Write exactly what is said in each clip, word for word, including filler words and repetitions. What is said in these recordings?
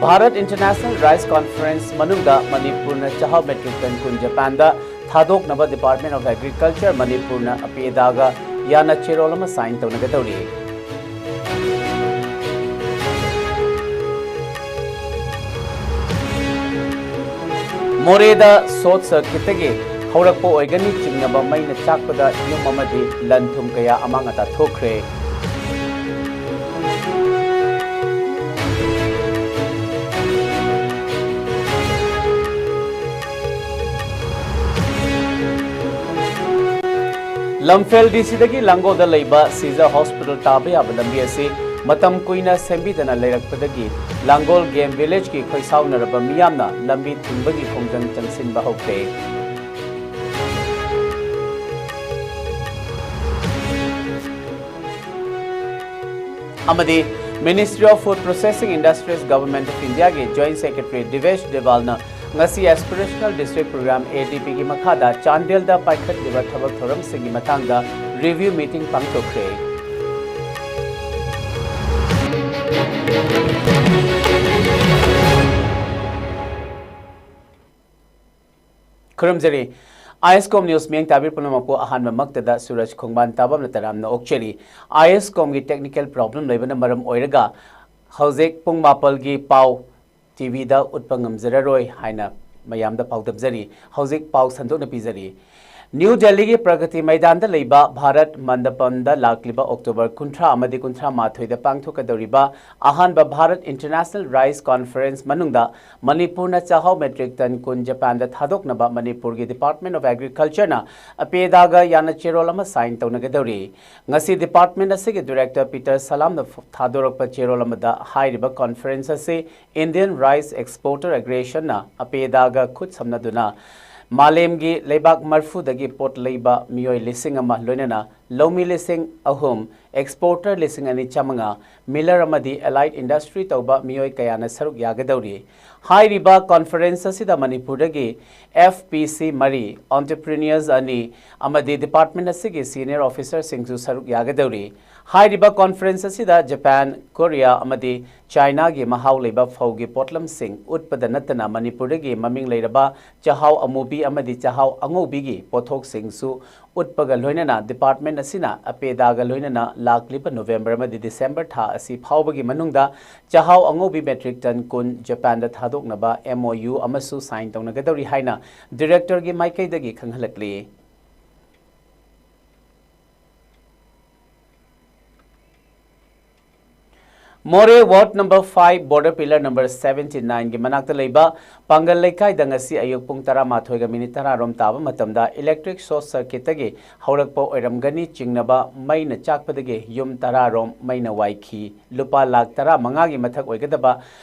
Bharat international rice conference ꯃꯅꯨꯡꯗ ꯃꯅꯤꯄꯨꯔꯅ ꯆꯥꯛꯍꯥꯎ ꯃꯦꯇ꯭ꯔꯤꯛ ꯇꯟ ꯀꯨꯟ ꯖꯄꯥꯟꯗ ꯊꯥꯗꯣꯛꯅꯕ ꯗꯤꯄꯥꯔꯠꯃꯦꯟ ꯑꯣꯐ ꯑꯦꯒ꯭ꯔꯤꯀꯜꯆꯔ ꯃꯅꯤꯄꯨꯔꯅ ꯑꯄꯦꯗꯥꯒ ꯌꯥꯅ ꯆꯦꯔꯣꯜ ꯑꯃ ꯁꯥꯏꯟ ꯇꯧꯅꯒꯗꯧꯔꯤ꯫ ꯃꯣꯔꯦꯗ ꯁꯣꯔꯠ ꯁꯔꯀ꯭ꯌꯨꯠꯇꯒꯤ ꯍꯧꯔꯛꯄ ꯑꯣꯏꯒꯅꯤ ꯆꯤꯡꯅꯕ ꯃꯩꯅ ꯆꯥꯛꯄꯗ ꯌꯨꯝ ꯑꯃꯗꯤ ꯂꯟ ꯊꯨꯝ ꯀꯌꯥ ꯑꯃꯥꯡ ꯑꯇꯥ ꯊꯣꯛꯈ꯭ꯔꯦ꯫ ꯂꯝꯐꯦꯜ ꯗꯤ ꯁꯤꯗꯒꯤ ꯂꯥꯡꯒꯣꯜꯗ ꯂꯩꯕ ꯁꯤꯖ ꯍꯣꯁꯄꯤꯇꯥꯜ ꯇꯥꯕ ꯌꯥꯕ ꯂꯝꯕꯤ ꯑꯁꯤ ꯃꯇꯝ ꯀꯨꯏꯅ ꯁꯦꯝꯕꯤꯗꯅ ꯂꯩꯔꯛꯄꯗꯒꯤ ꯂꯥꯡꯒꯣꯜ ꯒꯦꯝ ꯚꯤꯂꯦꯖꯀꯤ ꯈꯣꯏꯁꯥꯎꯅꯔꯕ ꯃꯤꯌꯥꯝꯅ ꯂꯝꯕꯤ ꯊꯤꯡꯕꯒꯤ ꯈꯣꯡꯖꯪ ꯆꯪꯁꯤꯟꯕ ꯍꯧꯈ꯭ꯔꯦ꯫ ꯑꯃꯗꯤ Ministry of Food Processing Industries, Government of Indiaꯒꯤ Joint Secretary ꯗꯤꯕꯦꯁ ꯗꯦꯕꯥꯜꯅ ꯉꯁꯤ Aspirational District Program, ꯑꯦ ꯗꯤ ꯄꯤꯒꯤ ꯃꯈꯥꯗ ꯆꯥꯟꯗꯦꯜꯗ ꯄꯥꯏꯈꯠꯂꯤꯕ ꯊꯕꯛ ꯊꯧꯔꯝꯁꯤꯡꯒꯤ ꯃꯇꯥꯡꯗ ꯔꯤꯚ꯭ꯌꯨ ꯃꯤꯇꯤꯡ ꯄꯥꯡꯊꯣꯛꯈ꯭ꯔꯦ꯫ ꯈꯨꯔꯨꯝꯖꯔꯤ꯫ ꯑꯥꯏ ꯑꯦꯁ ꯀꯣꯝ ꯅ꯭ꯌꯨꯁ ꯃꯤꯠꯌꯦꯡ ꯇꯥꯕꯤꯔꯤꯕ ꯄꯨꯝꯅꯃꯛꯄꯨ ꯑꯍꯥꯟꯕꯃꯛꯇꯗ ꯁꯨꯔꯖ ꯈꯣꯡꯕꯥꯟ ꯇꯥꯕꯝꯅ ꯇꯔꯥꯝꯅ ꯑꯣꯛꯆꯔꯤ꯫ ꯑꯥꯏ ꯑꯦꯁ ꯀꯣꯝꯒꯤ ꯇꯦꯛꯅꯤꯀꯦꯜ ꯄ꯭ꯔꯣꯕ꯭ꯂꯦꯝ ꯂꯩꯕꯅ ꯃꯔꯝ ꯑꯣꯏꯔꯒ ꯍꯧꯖꯤꯛ ꯄꯨꯡ ꯃꯥꯄꯜꯒꯤ ꯄꯥꯎ ꯇꯤ ꯚꯤꯗ ꯎꯠꯄ ꯉꯝꯖꯔꯔꯣꯏ ꯍꯥꯏꯅ ꯃꯌꯥꯝꯗ ꯄꯥꯎꯗꯝꯖꯔꯤ꯫ ꯍꯧꯖꯤꯛ ꯄꯥꯎ ꯁꯟꯗꯣꯛꯅ ꯄꯤꯖꯔꯤ꯫ ꯅ꯭ꯌꯨ ꯗꯦꯜꯂꯤꯒꯤ ꯄ꯭ꯔꯒꯇꯤ ꯃꯩꯗꯥꯟꯗ ꯂꯩꯕ ꯚꯥꯔꯠ ꯃꯟꯗꯄꯝꯗ ꯂꯥꯛꯂꯤꯕ ꯑꯣꯛꯇꯣꯕꯔ ꯀꯨꯟꯊ꯭ꯔꯥ ꯑꯃꯗꯤ ꯀꯨꯟꯊ꯭ꯔꯥ ꯃꯥꯊꯣꯏꯗ ꯄꯥꯡꯊꯣꯛꯀꯗꯧꯔꯤꯕ ꯑꯍꯥꯟꯕ ꯚꯥꯔꯠ ꯏꯟꯇꯔꯅꯦꯁꯅꯦꯜ ꯔꯥꯏꯁ ꯀꯣꯟꯐꯔꯦꯟꯁ ꯃꯅꯨꯡꯗ ꯃꯅꯤꯄꯨꯔꯅ ꯆꯥꯛꯍꯥꯎ ꯃꯦꯇ꯭ꯔꯤꯛ ꯇꯟ ꯀꯨꯟ ꯖꯄꯥꯟꯗ ꯊꯥꯗꯣꯛꯅꯕ ꯃꯅꯤꯄꯨꯔꯒꯤ ꯗꯤꯄꯥꯔꯠꯃꯦꯟ ꯑꯣꯐ ꯑꯦꯒ꯭ꯔꯤꯀꯜꯆꯔꯅ ꯑꯄꯦꯗꯥꯒ ꯌꯥꯅ ꯆꯦꯔꯣꯜ ꯑꯃ ꯁꯥꯏꯟ ꯇꯧꯅꯒꯗꯧꯔꯤ꯫ ꯉꯁꯤ ꯗꯤꯄꯥꯔꯠꯃꯦꯟ ꯑꯁꯤꯒꯤ ꯗꯤꯔꯦꯛꯇꯔ ꯄꯤꯇꯔ ꯁꯂꯥꯝꯅ ꯐ-, ꯊꯥꯗꯣꯔꯛꯄ ꯆꯦꯔꯣꯜ ꯑꯃꯗ ꯍꯥꯏꯔꯤꯕ ꯀꯣꯟꯐꯔꯦꯟꯁ ꯑꯁꯤ ꯏꯟꯗꯤꯌꯟ ꯔꯥꯏꯁ ꯑꯦꯛꯁꯄꯣꯔꯇꯔ ꯑꯦꯒ꯭ꯔꯦꯁꯟꯅ ꯑꯄꯦꯗꯥꯒ ꯈꯨꯠ ꯁꯝꯅꯗꯨꯅ ꯃꯥꯂꯦꯝꯒꯤ ꯂꯩꯕꯥꯛ ꯃꯔꯤꯐꯨꯗꯒꯤ ꯄꯣꯠ ꯂꯩꯕ ꯃꯤꯑꯣꯏ ꯂꯤꯁꯤꯡ ꯑꯃ, ꯂꯣꯏꯅꯅ ꯂꯧꯃꯤ ꯂꯤꯁꯤꯡ ꯑꯍꯨꯝ, ꯑꯦꯛꯁꯄꯣꯔꯇꯔ ꯂꯤꯁꯤꯡ ꯑꯅꯤ ꯆꯥꯃꯉꯥ, ꯃꯤꯂꯔ ꯑꯃꯗꯤ ꯑꯦꯂꯥꯏꯠ ꯏꯟꯗꯁꯇ꯭ꯔꯤ ꯇꯧꯕ ꯃꯤꯑꯣꯏ ꯀꯌꯥꯅ ꯁꯔꯨꯛ ꯌꯥꯒꯗꯧꯔꯤ꯫ ꯍꯥꯏꯔꯤꯕ ꯀꯣꯟꯐꯔꯦꯟꯁ ꯑꯁꯤꯗ ꯃꯅꯤꯄꯨꯔꯗꯒꯤ ꯑꯦꯐ ꯄꯤ ꯁꯤ ꯃꯔꯤ, ꯑꯣꯟꯇꯔꯄ꯭ꯔꯤꯅꯤꯌꯔꯁ ꯑꯅꯤ ꯑꯃꯗꯤ ꯗꯤꯄꯥꯔꯠꯃꯦꯟ ꯑꯁꯤꯒꯤ ꯁꯤꯅꯤꯌꯔ ꯑꯣꯐꯤꯁꯔꯁꯤꯡꯁꯨ ꯁꯔꯨꯛ ꯌꯥꯒꯗꯧꯔꯤ꯫ ꯍꯥꯏꯔꯤꯕ ꯀꯣꯟꯐꯔꯦꯟꯁ ꯑꯁꯤꯗ ꯖꯄꯥꯟ, ꯀꯣꯔꯤꯌꯥ ꯑꯃꯗꯤ ꯆꯥꯏꯅꯥꯒꯤ ꯃꯍꯥꯎ ꯂꯩꯕ ꯐꯧꯒꯤ ꯄꯣꯠꯂꯝꯁꯤꯡ ꯎꯠꯄꯗ ꯅꯠꯇꯅ ꯃꯅꯤꯄꯨꯔꯗꯒꯤ ꯃꯃꯤꯡ ꯂꯩꯔꯕ ꯆꯥꯛꯍꯥꯎ ꯑꯃꯨꯕꯤ ꯑꯃꯗꯤ ꯆꯥꯛꯍꯥꯎ ꯑꯉꯧꯕꯤꯒꯤ ꯄꯣꯠꯊꯣꯛꯁꯤꯡꯁꯨ ꯎꯠꯄꯒ ꯂꯣꯏꯅꯅ department ꯑꯁꯤꯅ ꯑꯄꯦꯗꯥꯒ ꯂꯣꯏꯅꯅ ꯂꯥꯛꯂꯤꯕ November ꯑꯃꯗꯤ December ꯊꯥ ꯑꯁꯤ ꯐꯥꯎꯕꯒꯤ ꯃꯅꯨꯡꯗ ꯆꯥꯛꯍꯥꯎ ꯑꯉꯧꯕꯤ metric ton ꯀꯨꯟ ꯖꯄꯥꯟꯗ ꯊꯥꯗꯣꯛꯅꯕ M O U ꯑꯃꯁꯨ sign ꯇꯧꯅꯒꯗꯧꯔꯤ ꯍꯥꯏꯅ directorꯒꯤ ꯃꯥꯏꯀꯩꯗꯒꯤ ꯈꯪꯍꯜꯂꯛꯂꯤ꯫ ꯃꯣꯔꯦ ward number five border pillar number seventy nineꯒꯤ ꯃꯅꯥꯛꯇ ꯂꯩꯕ ꯄꯥꯡꯒꯜ ꯂꯩꯀꯥꯏꯗ ꯉꯁꯤ ꯑꯌꯨꯛ ꯄꯨꯡ ꯇꯔꯥꯃꯥꯊꯣꯏꯒ minute ꯇꯔꯥ ꯔꯣꯝ ꯇꯥꯕ ꯃꯇꯝꯗ electric short circuitꯇꯒꯤ ꯍꯧꯔꯛꯄ ꯑꯣꯏꯔꯝꯒꯅꯤ ꯆꯤꯡꯅꯕ ꯃꯩꯅ ꯆꯥꯛꯄꯗꯒꯤ ꯌꯨꯝ ꯇꯔꯥ ꯔꯣꯝ ꯃꯩꯅ ꯋꯥꯏꯈꯤ꯫ ꯂꯨꯄꯥ ꯂꯥꯈ ꯇꯔꯥꯃꯉꯥꯒꯤ ꯃꯊꯛ ꯑꯣꯏꯒꯗꯕ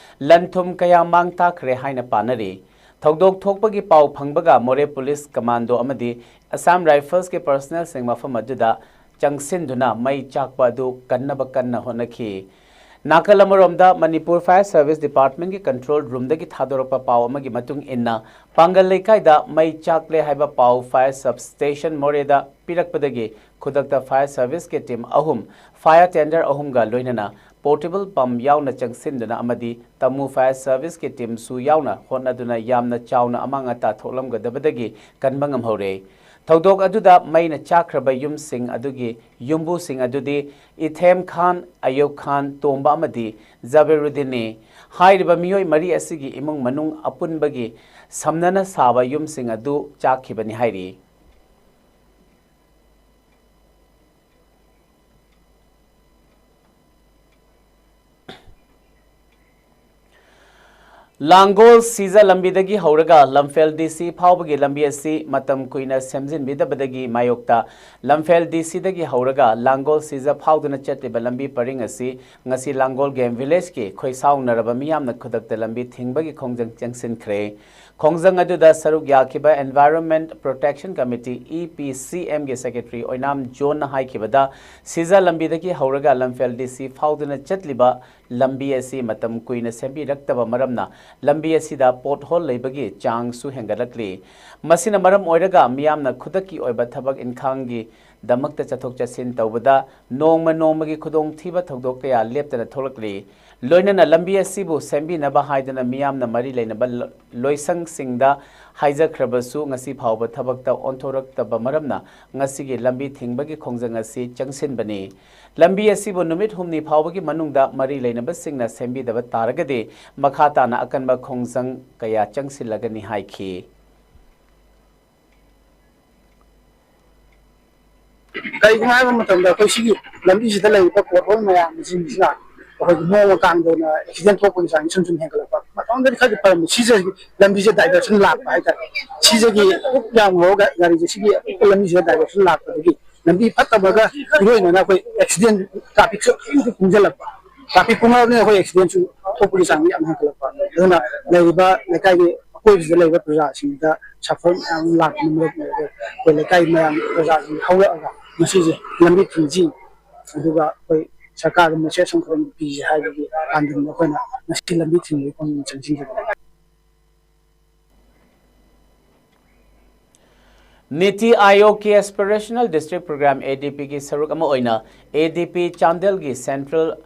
ꯂꯟ ꯊꯨꯝ ꯀꯌꯥ ꯃꯥꯡ ꯇꯥꯛꯈ꯭ꯔꯦ ꯍꯥꯏꯅ ꯄꯥꯅꯔꯤ꯫ ꯊꯧꯗꯣꯛ ꯊꯣꯛꯄꯒꯤ ꯄꯥꯎ ꯐꯪꯕꯒ ꯃꯣꯔꯦ police commando ꯑꯃꯗꯤ Assam Riflesꯀꯤ personnelꯁꯤꯡ ꯃꯐꯝ ꯑꯗꯨꯗ ꯆꯪꯁꯤꯟꯗꯨꯅ ꯃꯩ ꯆꯥꯛꯄ ꯑꯗꯨ ꯀꯟꯅꯕ ꯀꯟꯅ ꯍꯣꯠꯅꯈꯤ꯫ ꯅꯥꯀꯜ ꯑꯃꯔꯣꯝꯗ, ꯃꯅꯤꯄꯨꯔ Fire Service Departmentꯀꯤ control roomꯗꯒꯤ ꯊꯥꯗꯣꯔꯛꯄ ꯄꯥꯎ ꯑꯃꯒꯤ ꯃꯇꯨꯡ ꯏꯟꯅ, ꯄꯥꯡꯒꯜ ꯂꯩꯀꯥꯏꯗ ꯃꯩ ꯆꯥꯛꯂꯦ ꯍꯥꯏꯕ ꯄꯥꯎ fire substation ꯃꯣꯔꯦꯗ ꯄꯤꯔꯛꯄꯗꯒꯤ ꯈꯨꯗꯛꯇ fire serviceꯀꯤ team ꯑꯍꯨꯝ, fire tender ꯑꯍꯨꯝꯒ ꯂꯣꯏꯅꯅ portable pump ꯌꯥꯎꯅ ꯆꯪꯁꯤꯟꯗꯨꯅ ꯑꯃꯗꯤ ꯇꯃꯨ fire serviceꯀꯤ teamꯁꯨ ꯌꯥꯎꯅ ꯍꯣꯠꯅꯗꯨꯅ ꯌꯥꯝꯅ ꯆꯥꯎꯅ ꯑꯃꯥꯡ ꯑꯇꯥ ꯊꯣꯛꯂꯝꯒꯗꯕꯗꯒꯤ ꯀꯟꯕ ꯉꯝꯍꯧꯔꯦ꯫ ꯊꯧꯗꯣꯛ ꯑꯗꯨꯗ ꯃꯩꯅ ꯆꯥꯛꯈ꯭ꯔꯕ ꯌꯨꯝꯁꯤꯡ ꯑꯗꯨꯒꯤ ꯌꯨꯝꯕꯨꯁꯤꯡ ꯑꯗꯨꯗꯤ ꯏꯊꯦꯝ ꯈꯥꯟ, ꯑꯌꯨꯕ ꯈꯥꯟ, ꯇꯣꯝꯕ ꯑꯃꯗꯤ ꯖꯕꯦꯔꯨꯗꯤꯟꯅꯤ꯫ ꯍꯥꯏꯔꯤꯕ ꯃꯤꯑꯣꯏ ꯃꯔꯤ ꯑꯁꯤꯒꯤ ꯏꯃꯨꯡ ꯃꯅꯨꯡ ꯑꯄꯨꯟꯕꯒꯤ ꯁꯝꯅꯅ ꯁꯥꯕ ꯌꯨꯝꯁꯤꯡ ꯑꯗꯨ ꯆꯥꯛꯈꯤꯕꯅꯤ ꯍꯥꯏꯔꯤ꯫ ꯂꯥꯡꯒꯣꯜ ꯁꯤꯖ ꯂꯝꯕꯤꯗꯒꯤ ꯍꯧꯔꯒ ꯂꯝꯐꯦꯜ D C ꯐꯥꯎꯕꯒꯤ ꯂꯝꯕꯤ ꯑꯁꯤ ꯃꯇꯝ ꯀꯨꯏꯅ ꯁꯦꯝꯖꯤꯟꯕꯤꯗꯕꯗꯒꯤ ꯃꯥꯌꯣꯛꯇ ꯂꯝꯐꯦꯜ D Cꯗꯒꯤ ꯍꯧꯔꯒ ꯂꯥꯡꯒꯣꯜ ꯁꯤꯖ ꯐꯥꯎꯗꯨꯅ ꯆꯠꯂꯤꯕ ꯂꯝꯕꯤ ꯄꯔꯤꯡ ꯑꯁꯤ ꯉꯁꯤ ꯂꯥꯡꯒꯣꯜ Game Villageꯀꯤ ꯈꯣꯏꯁꯥꯎꯅꯔꯕ ꯃꯤꯌꯥꯝꯅ ꯈꯨꯗꯛꯇ ꯂꯝꯕꯤ ꯊꯤꯡꯕꯒꯤ ꯈꯣꯡꯖꯪ ꯆꯪꯁꯤꯟꯈ꯭ꯔꯦ꯫ ꯈꯣꯡꯖꯪ ꯑꯗꯨꯗ ꯁꯔꯨꯛ ꯌꯥꯈꯤꯕ Environment Protection Committee, E P C Mꯒꯤ secretary ꯑꯣꯏꯅꯥꯝ ꯖꯣꯟꯅ ꯍꯥꯏꯈꯤꯕꯗ, ꯁꯤꯖ ꯂꯝꯕꯤꯗꯒꯤ ꯍꯧꯔꯒ ꯂꯝꯐꯦꯜ D C ꯐꯥꯎꯗꯨꯅ ꯆꯠꯂꯤꯕ ꯂꯝꯕꯤ ꯑꯁꯤ ꯃꯇꯝ ꯀꯨꯏꯅ ꯁꯦꯝꯕꯤꯔꯛꯇꯕ ꯃꯔꯝꯅ ꯂꯝꯕꯤ ꯑꯁꯤꯗ pothole ꯂꯩꯕꯒꯤ ꯆꯥꯡꯁꯨ ꯍꯦꯟꯒꯠꯂꯛꯂꯤ꯫ ꯃꯁꯤꯅ ꯃꯔꯝ ꯑꯣꯏꯔꯒ ꯃꯤꯌꯥꯝꯅ ꯈꯨꯗꯛꯀꯤ ꯑꯣꯏꯕ ꯊꯕꯛ ꯏꯟꯈꯥꯡꯒꯤꯗꯃꯛꯇ ꯆꯠꯊꯣꯛ ꯆꯠꯁꯤꯟ ꯇꯧꯕꯗ ꯅꯣꯡꯃ ꯅꯣꯡꯃꯒꯤ ꯈꯨꯗꯣꯡꯊꯤꯕ ꯊꯧꯗꯣꯛ ꯀꯌꯥ ꯂꯦꯞꯇꯅ ꯊꯣꯛꯂꯛꯂꯤ꯫ ꯂꯣꯏꯅꯅ ꯂꯝꯕꯤ ꯑꯁꯤꯕꯨ ꯁꯦꯝꯕꯤꯅꯕ ꯍꯥꯏꯗꯨꯅ ꯃꯤꯌꯥꯝꯅ ꯃꯔꯤ ꯂꯩꯅꯕ ꯂ-, ꯂꯣꯏꯁꯪꯁꯤꯡꯗ ꯍꯥꯏꯖꯈ꯭ꯔꯕꯁꯨ ꯉꯁꯤ ꯐꯥꯎꯕ ꯊꯕꯛꯇ ꯑꯣꯟꯊꯣꯔꯛꯇꯕ ꯃꯔꯝꯅ ꯉꯁꯤꯒꯤ ꯂꯝꯕꯤ ꯊꯤꯡꯕꯒꯤ ꯈꯣꯡꯖꯪ ꯑꯁꯤ ꯆꯪꯁꯤꯟꯕꯅꯤ꯫ ꯂꯝꯕꯤ ꯑꯁꯤꯕꯨ ꯅꯨꯃꯤꯠ ꯍꯨꯝꯅꯤ ꯐꯥꯎꯕꯒꯤ ꯃꯅꯨꯡꯗ ꯃꯔꯤ ꯂꯩꯅꯕꯁꯤꯡꯅ ꯁꯦꯝꯕꯤꯗꯕ ꯇꯥꯔꯒꯗꯤ ꯃꯈꯥ ꯇꯥꯅ ꯑꯀꯟꯕ ꯈꯣꯡꯖꯪ ꯀꯌꯥ ꯆꯪꯁꯤꯜꯂꯒꯅꯤ ꯍꯥꯏꯈꯤ꯫ ꯀꯩꯒꯤꯅꯣ ꯍꯥꯏꯕ ꯃꯇꯝꯗ ꯑꯩꯈꯣꯏ ꯁꯤꯒꯤ ꯂꯝꯕꯤꯁꯤꯗ ꯂꯩꯔꯤꯕ ꯄꯣꯠꯍꯣꯜ ꯃꯌꯥꯝꯁꯤꯡꯁꯤꯅ ꯑꯩꯈꯣꯏꯒꯤ ꯅꯣꯡꯃ ꯀꯥꯡꯗꯧꯅ ꯑꯦꯛꯁꯤꯗꯦꯟ ꯊꯣꯛꯄꯒꯤ ꯆꯥꯡ ꯁꯨꯝ ꯁꯨꯝ ꯍꯦꯟꯒꯠꯂꯛꯄ꯫ ꯃꯇꯣꯝꯗꯗꯤ ꯈꯔꯗꯤ ꯐꯔꯝꯃꯤ꯫ ꯁꯤꯁꯦ ꯂꯝꯕꯤꯁꯦ ꯗꯥꯏꯚꯔꯁꯟ ꯂꯥꯛꯄ ꯍꯥꯏꯇꯥꯔꯦ꯫ ꯁꯤꯗꯒꯤ ꯄꯨꯛ ꯌꯥꯝ ꯍꯧꯔꯒ ꯒꯥꯔꯤꯁꯦ ꯁꯤꯒꯤ ꯑꯄꯤꯛꯄ ꯂꯝꯕꯤꯁꯤꯗ ꯗꯥꯏꯚꯔꯁꯟ ꯂꯥꯛꯄꯗꯒꯤ ꯂꯝꯕꯤ ꯐꯠꯇꯕꯒ ꯏꯔꯣꯏꯅꯅ ꯑꯩꯈꯣꯏ ꯑꯦꯛꯁꯤꯗꯦꯟ, ꯇ꯭ꯔꯥꯐꯤꯛꯁꯨ ꯑꯗꯨꯝ ꯀꯨꯡꯁꯤꯜꯂꯛꯄ꯫ ꯇ꯭ꯔꯥꯐꯤꯛ ꯀꯨꯡꯉꯛꯑꯕꯅꯤꯅ ꯑꯩꯈꯣꯏ ꯑꯦꯛꯁꯤꯗꯦꯟꯁꯨ ꯊꯣꯛꯄꯒꯤ ꯆꯥꯡ ꯌꯥꯝ ꯍꯦꯟꯒꯠꯂꯛꯄ꯫ ꯑꯗꯨꯅ ꯂꯩꯔꯤꯕ ꯂꯩꯀꯥꯏꯒꯤ ꯑꯀꯣꯏꯕꯁꯤꯗ ꯂꯩꯕ ꯄ꯭ꯔꯖꯥꯁꯤꯡꯗ ꯁꯐꯔ ꯃꯌꯥꯝ ꯑꯃ ꯂꯥꯛꯄꯅ ꯃꯔꯝ ꯑꯣꯏꯔꯒ ꯑꯩꯈꯣꯏ ꯂꯩꯀꯥꯏ ꯃꯌꯥꯝ ꯄ꯭ꯔꯖꯥꯁꯤꯡ ꯍꯧꯔꯛꯑꯒ ꯃꯁꯤꯁꯦ ꯂꯝꯕꯤ ꯊꯤꯡꯁꯤ, ꯑꯗꯨꯒ ꯑꯩꯈꯣꯏ ꯁꯔꯀꯥꯔꯗ ꯃꯦꯁꯦꯖ ꯑꯃꯈꯛꯇꯪ ꯄꯤꯁꯤ ꯍꯥꯏꯕꯒꯤ ꯄꯥꯟꯗꯝꯗ ꯑꯩꯈꯣꯏꯅ ꯉꯁꯤ ꯂꯝꯕꯤ ꯊꯤꯡꯕꯒꯤ ꯈꯣꯡꯖꯪ ꯆꯪꯁꯤꯟꯖꯕꯅꯤ꯫ ꯅꯤꯇꯤ ꯑꯥꯌꯣꯒꯀꯤ Aspirational District Program, ADPꯒꯤ ꯁꯔꯨꯛ ꯑꯃ ꯑꯣꯏꯅ ADP ꯆꯥꯟꯗꯦꯜꯒꯤ Central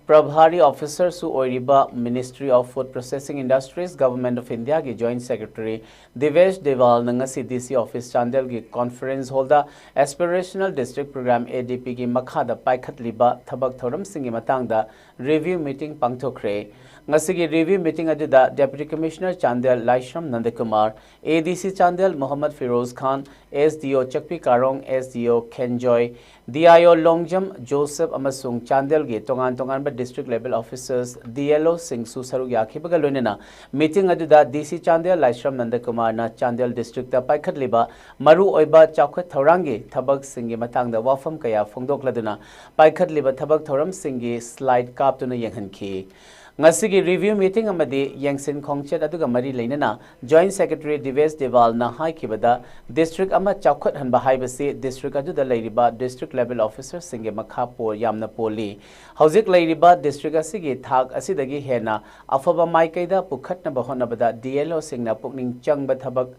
ꯄ꯭ꯔꯚꯥꯔꯤ ꯑꯣꯐꯤꯁꯔꯁꯨ ꯑꯣꯏꯔꯤꯕ Ministry of Food Processing Industries, Government of Indiaꯒꯤ Joint Secretary ꯗꯤꯕꯦꯁ ꯗꯦꯋꯥꯜꯅ ꯉꯁꯤ DC office ꯆꯥꯟꯗꯦꯜꯒꯤ conference hallꯗ Aspirational District Program, ADPꯒꯤ ꯃꯈꯥꯗ ꯄꯥꯏꯈꯠꯂꯤꯕ ꯊꯕꯛ ꯊꯧꯔꯝꯁꯤꯡꯒꯤ ꯃꯇꯥꯡꯗ review meeting ꯄꯥꯡꯊꯣꯛꯈ꯭ꯔꯦ꯫ ꯉꯁꯤꯒꯤ review meeting ꯑꯗꯨꯗ Deputy Commissioner ꯆꯥꯟꯗꯦꯜ ꯂꯥꯏꯁ꯭ꯔꯝ ꯅꯟꯗꯀꯨꯃꯥꯔ, ADC ꯆꯥꯟꯗꯦꯜ ꯃꯣꯍꯝꯃꯗ ꯐꯤꯔꯣꯖ ꯈꯥꯟ, SDO ꯆꯛꯄꯤ ꯀꯥꯔꯣꯡ, SDO ꯈꯦꯟꯖꯣꯏ, DIO ꯂꯣꯡꯖꯝ ꯖꯣꯁꯦꯐ ꯑꯃꯁꯨꯡ ꯆꯥꯟꯗꯦꯜꯒꯤ ꯇꯣꯉꯥꯟ ꯇꯣꯉꯥꯟꯕ district level officers, DLOꯁꯤꯡꯁꯨ ꯁꯔꯨꯛ ꯌꯥꯈꯤꯕꯒ ꯂꯣꯏꯅꯅ meeting ꯑꯗꯨꯗ DC ꯆꯥꯟꯗꯦꯜ ꯂꯥꯏꯁ꯭ꯔꯝ ꯅꯟꯗꯀꯨꯃꯥꯔꯅ ꯆꯥꯟꯗꯦꯜ districtꯇ ꯄꯥꯏꯈꯠꯂꯤꯕ ꯃꯔꯨꯑꯣꯏꯕ ꯆꯥꯎꯈꯠ ꯊꯧꯔꯥꯡꯒꯤ ꯊꯕꯛꯁꯤꯡꯒꯤ ꯃꯇꯥꯡꯗ ꯋꯥꯐꯝ ꯀꯌꯥ ꯐꯣꯡꯗꯣꯛꯂꯗꯨꯅ ꯄꯥꯏꯈꯠꯂꯤꯕ ꯊꯕꯛ ꯊꯧꯔꯝꯁꯤꯡꯒꯤ slide ꯀꯥꯞꯇꯨꯅ ꯌꯦꯡꯍꯟꯈꯤ꯫ ꯉꯁꯤꯒꯤ review meeting ꯑꯃꯗꯤ ꯌꯦꯡꯁꯤꯟ ꯈꯣꯡꯆꯠ ꯑꯗꯨꯒ ꯃꯔꯤ ꯂꯩꯅꯅ Joint Secretary ꯗꯤꯕꯦꯁ ꯗꯦꯋꯥꯜꯅ ꯍꯥꯏꯈꯤꯕꯗ, district ꯑꯃ ꯆꯥꯎꯈꯠꯍꯟꯕ ꯍꯥꯏꯕꯁꯤ district ꯑꯗꯨꯗ ꯂꯩꯔꯤꯕ district level officerꯁꯤꯡꯒꯤ ꯃꯈꯥ ꯄꯣ-, ꯌꯥꯝꯅ ꯄꯣꯜꯂꯤ꯫ ꯍꯧꯖꯤꯛ ꯂꯩꯔꯤꯕ district ꯑꯁꯤꯒꯤ ꯊꯥꯛ ꯑꯁꯤꯗꯒꯤ ꯍꯦꯟꯅ ꯑꯐꯕ ꯃꯥꯏꯀꯩꯗ ꯄꯨꯈꯠꯅꯕ ꯍꯣꯠꯅꯕꯗ DLOꯁꯤꯡꯅ ꯄꯨꯛꯅꯤꯡ ꯆꯪꯕ ꯊꯕꯛ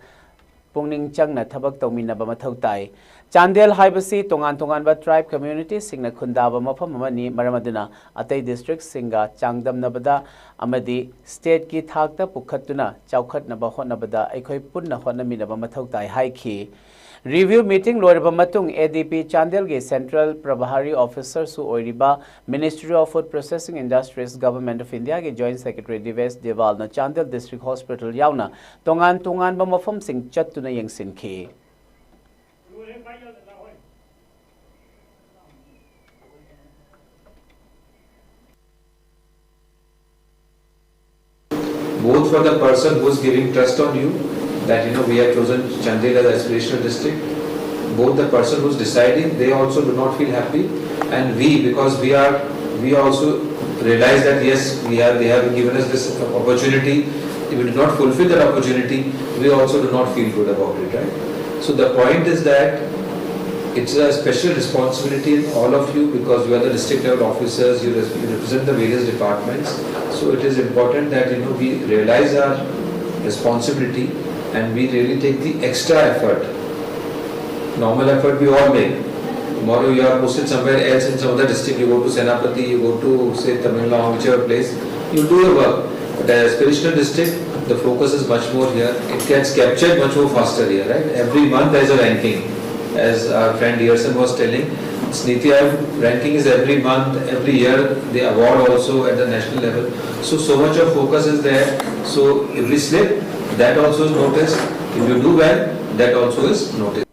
ꯄꯨꯛꯅꯤꯡ ꯆꯪꯅ ꯊꯕꯛ ꯇꯧꯃꯤꯟꯅꯕ ꯃꯊꯧ ꯇꯥꯏ꯫ ꯆꯥꯟꯗꯦꯜ ꯍꯥꯏꯕꯁꯤ ꯇꯣꯉꯥꯟ ꯇꯣꯉꯥꯟꯕ tribe communityꯁꯤꯡꯅ ꯈꯨꯟꯗꯥꯕ ꯃꯐꯝ ꯑꯃꯅꯤ꯫ ꯃꯔꯝ ꯑꯗꯨꯅ ꯑꯇꯩ districtꯁꯤꯡꯒ ꯆꯥꯡꯗꯝꯅꯕꯗ ꯑꯃꯗꯤ stateꯀꯤ ꯊꯥꯛꯇ ꯄꯨꯈꯠꯇꯨꯅ ꯆꯥꯎꯈꯠꯅꯕ ꯍꯣꯠꯅꯕꯗ ꯑꯩꯈꯣꯏ ꯄꯨꯟꯅ ꯍꯣꯠꯅꯃꯤꯟꯅꯕ ꯃꯊꯧ ꯇꯥꯏ ꯍꯥꯏꯈꯤ꯫ Review meeting ꯂꯣꯏꯔꯕ ꯃꯇꯨꯡ ADB ꯆꯥꯟꯗꯦꯜꯒꯤ Central Prabhari Officerꯁꯨ ꯑꯣꯏꯔꯤꯕ Ministry of Food Processing Industries, Government of Indiaꯒꯤ Joint Secretary ꯗꯤꯕꯦꯁ ꯗꯦꯋꯥꯜꯅ Chandel District Hospital ꯌꯥꯎꯅ ꯇꯣꯉꯥꯟ ꯇꯣꯉꯥꯟꯕ ꯃꯐꯝꯁꯤꯡ ꯆꯠꯇꯨꯅ ꯌꯦꯡꯁꯤꯟꯈꯤ꯫ Both for the person who is giving trust on you, that you know we have chosen Chandel as aspirational district, both the person who is deciding, they also do not feel happy, and we, because we are, we also realize that yes, we are, they have given us this opportunity. If we do not fulfill that opportunity, we also do not feel good about it, right? So the point is that it's a special responsibility in all of you, because you are the district level officers, you res- you represent the various departments. So it is important that you know we realize our responsibility and we really take the extra effort. Normal effort we all make. Tomorrow you are posted somewhere else in some other district, you go to Senapati, you go to, say, Tamenglong, whichever place, you do your work. But as aspirational district, the focus is much more here. It gets captured much more faster here, right? Every month there is a ranking. As our friend Dearson was telling, this NITI Aayog ranking is every month, every year, they award also at the national level. So, so much of focus is there. So, if we slip, that also is noticed. If you do well, that also is noticed.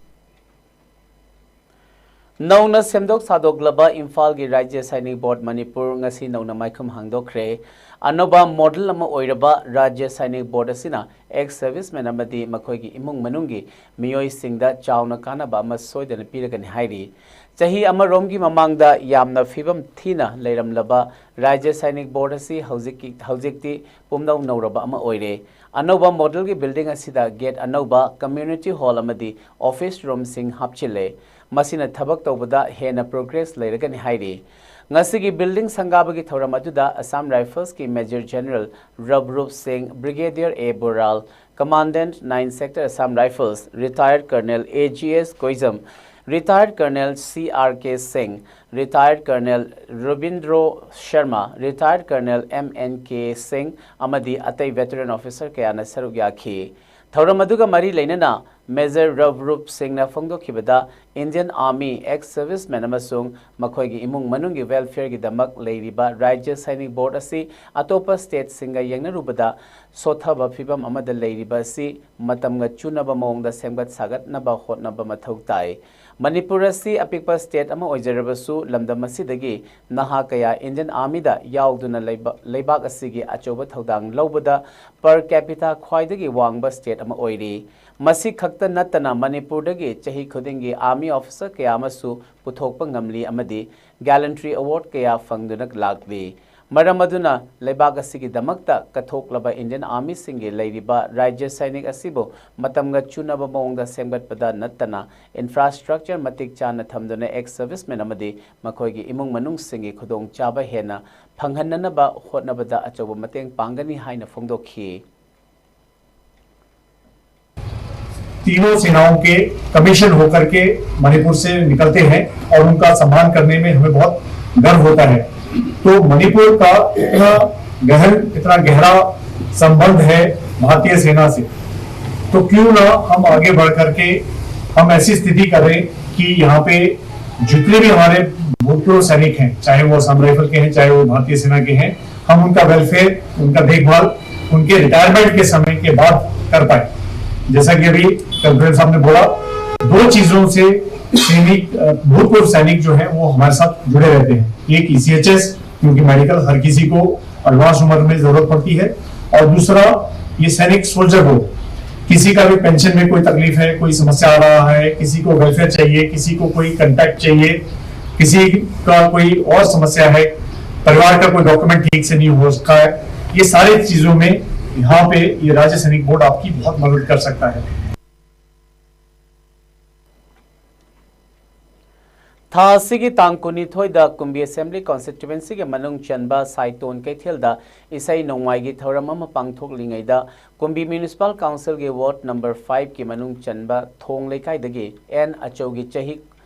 ꯅꯧꯅ ꯁꯦꯝꯗꯣꯛ ꯁꯥꯗꯣꯛꯂꯕ ꯏꯝꯐꯥꯜꯒꯤ ꯔꯥꯖ꯭ꯌ ꯁꯥꯏꯅꯤꯛ ꯕꯣꯔꯗ ꯃꯅꯤꯄꯨꯔ ꯉꯁꯤ ꯅꯧꯅ ꯃꯥꯏꯈꯨꯝ ꯍꯥꯡꯗꯣꯛꯈ꯭ꯔꯦ꯫ ꯑꯅꯧꯕ model ꯑꯃ ꯑꯣꯏꯔꯕ ꯔꯥꯖ꯭ꯌ ꯁꯥꯏꯅꯤꯛ ꯕꯣꯔꯗ ꯑꯁꯤꯅ ex servicemen ꯑꯃꯗꯤ ꯃꯈꯣꯏꯒꯤ ꯏꯃꯨꯡ ꯃꯅꯨꯡꯒꯤ ꯃꯤꯑꯣꯏꯁꯤꯡꯗ ꯆꯥꯎꯅ ꯀꯥꯟꯅꯕ ꯑꯃ ꯁꯣꯏꯗꯅ ꯄꯤꯔꯒꯅꯤ ꯍꯥꯏꯔꯤ꯫ ꯆꯍꯤ ꯑꯃꯔꯣꯝꯒꯤ ꯃꯃꯥꯡꯗ ꯌꯥꯝꯅ ꯐꯤꯕꯝ ꯊꯤꯅ ꯂꯩꯔꯝꯂꯕ ꯔꯥꯖ꯭ꯌ ꯁꯥꯏꯅꯤꯛ ꯕꯣꯔꯗ ꯑꯁꯤ ꯍꯧꯖꯤꯛꯀꯤ, ꯍꯧꯖꯤꯛꯇꯤ ꯄꯨꯝꯅꯧ ꯅꯧꯔꯕ ꯑꯃ ꯑꯣꯏꯔꯦ꯫ ꯑꯅꯧꯕ ꯃꯣꯗꯦꯜꯒꯤ building ꯑꯁꯤꯗ gate ꯑꯅꯧꯕ, community hall ꯑꯃꯗꯤ office roomꯁꯤꯡ ꯍꯥꯞꯆꯤꯜꯂꯦ꯫ ꯃꯁꯤꯅ ꯊꯕꯛ ꯇꯧꯕꯗ ꯍꯦꯟꯅ progress ꯂꯩꯔꯒꯅꯤ ꯍꯥꯏꯔꯤ꯫ ꯉꯁꯤꯒꯤ building ꯁꯪꯒꯥꯕꯒꯤ ꯊꯧꯔꯝ ꯑꯗꯨꯗ Assam Riflesꯀꯤ Major General ꯔꯕꯔꯨꯞ ꯁꯤꯡ, Brigadier A ꯕꯣꯔꯥꯜ, Commandant nine Sector Assam Rifles, retired Colonel A G S Koijam, retired Colonel C R K Singh, retired Colonel Rabindro Sharma, retired Colonel M N K Singh ꯑꯃꯗꯤ ꯑꯇꯩ veteran officer ꯀꯌꯥꯅ ꯁꯔꯨꯛ ꯌꯥꯈꯤ꯫ ꯊꯧꯔꯝ ꯑꯗꯨꯒ ꯃꯔꯤ ꯂꯩꯅꯅ Major Ravrup Singhꯅ ꯐꯣꯡꯗꯣꯛꯈꯤꯕꯗ, Indian Army ex-servicemen ꯑꯃꯁꯨꯡ ꯃꯈꯣꯏꯒꯤ ꯏꯃꯨꯡ ꯃꯅꯨꯡꯒꯤ welfareꯒꯤꯗꯃꯛ ꯂꯩꯔꯤꯕ ꯔꯥꯖ꯭ꯌ ꯁꯩꯅꯤꯛ ꯕꯣꯔꯗ ꯑꯁꯤ ꯑꯇꯣꯞꯄ stateꯁꯤꯡꯒ ꯌꯦꯡꯅꯔꯨꯕꯗ ꯁꯣꯠꯊꯕ ꯐꯤꯚꯝ ꯑꯃꯗ ꯂꯩꯔꯤꯕ ꯑꯁꯤ ꯃꯇꯝꯒ ꯆꯨꯅꯕ ꯃꯑꯣꯡꯗ ꯁꯦꯝꯒꯠ ꯁꯥꯒꯠꯅꯕ ꯍꯣꯠꯅꯕ ꯃꯊꯧ ꯇꯥꯏ꯫ ꯃꯅꯤꯄꯨꯔ ꯑꯁꯤ ꯑꯄꯤꯛꯄ state ꯑꯃ ꯑꯣꯏꯖꯔꯕꯁꯨ, ꯂꯝꯗꯝ ꯑꯁꯤꯗꯒꯤ ꯅꯍꯥ ꯀꯌꯥ Indian Armyꯗ ꯌꯥꯎꯗꯨꯅ ꯂꯩꯕ-, ꯂꯩꯕꯥꯛ ꯑꯁꯤꯒꯤ ꯑꯆꯧꯕ ꯊꯧꯗꯥꯡ ꯂꯧꯕꯗ per capita ꯈ꯭ꯋꯥꯏꯗꯒꯤ ꯋꯥꯡꯕ state ꯑꯃ ꯑꯣꯏꯔꯤ꯫ ꯃꯁꯤ ꯈꯛꯇ ꯅꯠꯇꯅ, ꯃꯅꯤꯄꯨꯔꯗꯒꯤ ꯆꯍꯤ ꯈꯨꯗꯤꯡꯒꯤ Army officer ꯀꯌꯥ ꯑꯃꯁꯨ ꯄꯨꯊꯣꯛꯄ ꯉꯝꯂꯤ ꯑꯃꯗꯤ Gallantry Award ꯀꯌꯥ ꯐꯪꯗꯨꯅ ꯂꯥꯛꯂꯤ꯫ ꯃꯔꯝ ꯑꯗꯨꯅ, ꯂꯩꯕꯥꯛ ꯑꯁꯤꯒꯤꯗꯃꯛꯇ ꯀꯠꯊꯣꯛꯂꯕ Indian Armyꯁꯤꯡꯒꯤ ꯂꯩꯔꯤꯕ ꯔꯥꯖ꯭ꯌ ꯁꯩꯅꯤꯛ ꯑꯁꯤꯕꯨ ꯃꯇꯝꯒ ꯆꯨꯅꯕ ꯃꯑꯣꯡꯗ ꯁꯦꯝꯒꯠꯄꯗ ꯅꯠꯇꯅ, infrastructure ꯃꯇꯤꯛ ꯆꯥꯅ ꯊꯝꯗꯨꯅ ex-servicemen ꯑꯃꯗꯤ ꯃꯈꯣꯏꯒꯤ ꯏꯃꯨꯡ ꯃꯅꯨꯡꯁꯤꯡꯒꯤ ꯈꯨꯗꯣꯡꯆꯥꯕ ꯍꯦꯟꯅ ꯐꯪꯍꯟꯅꯅꯕ ꯍꯣꯠꯅꯕꯗ ꯑꯆꯧꯕ ꯃꯇꯦꯡ ꯄꯥꯡꯒꯅꯤ ꯍꯥꯏꯅ ꯐꯣꯡꯗꯣꯛꯈꯤ꯫ तीनों सेनाओं के कमीशन होकर के मणिपुर से निकलते हैं और उनका सम्मान करने में हमें बहुत गर्व होता है। तो मणिपुर का इतना गहन, इतना गहरा संबंध है भारतीय सेना से, तो क्यों ना हम आगे बढ़ करके हम ऐसी स्थिति करें कि यहाँ पे जितने भी हमारे भूतपूर्व सैनिक हैं, चाहे वो असम राइफल के हैं, चाहे वो भारतीय सेना के हैं, हम उनका वेलफेयर, उनका देखभाल उनके रिटायरमेंट के समय के बाद कर पाए। जैसा कि अभी कॉन्फ्रेंस साहब ने बोला, दो चीजों से सैनिक, अ, भूतपूर्व सैनिक जो है वो हमारे साथ जुड़े रहते हैं। एक ईसीएचएस, क्योंकि मेडिकल हर किसी को एडवांस उम्र में जरूरत पड़ती है, और दूसरा ये सैनिक सोल्जर को किसी का भी पेंशन में कोई तकलीफ है, कोई समस्या आ रहा है, किसी को वेलफेयर चाहिए, किसी को कोई कॉन्ट्रैक्ट चाहिए, किसी का कोई और समस्या है, परिवार का कोई डॉक्यूमेंट ठीक से नहीं हो सका है, ये सारी चीजों में यहाँ पे ये राज्य सैनिक बोर्ड आपकी बहुत मदद कर सकता है। ꯊꯥ ꯑꯁꯤꯒꯤ ꯇꯥꯡ ꯀꯨꯟꯅꯤꯊꯣꯏꯗ ꯀꯨꯝꯕꯤ Assembly Constituencyꯒꯤ ꯃꯅꯨꯡ ꯆꯟꯕ ꯁꯥꯏꯇꯣꯟ ꯀꯩꯊꯦꯜꯗ ꯏꯁꯩ ꯅꯣꯡꯃꯥꯏꯒꯤ ꯊꯧꯔꯝ ꯑꯃ ꯄꯥꯡꯊꯣꯛꯂꯤꯉꯩꯗ, ꯀꯨꯝꯕꯤ Municipal Councilꯒꯤ Ward number fiveꯀꯤ ꯃꯅꯨꯡ ꯆꯟꯕ ꯊꯣꯡ ꯂꯩꯀꯥꯏꯗꯒꯤ ꯑꯦꯟ ꯑꯆꯧꯒꯤ ꯆꯍꯤ,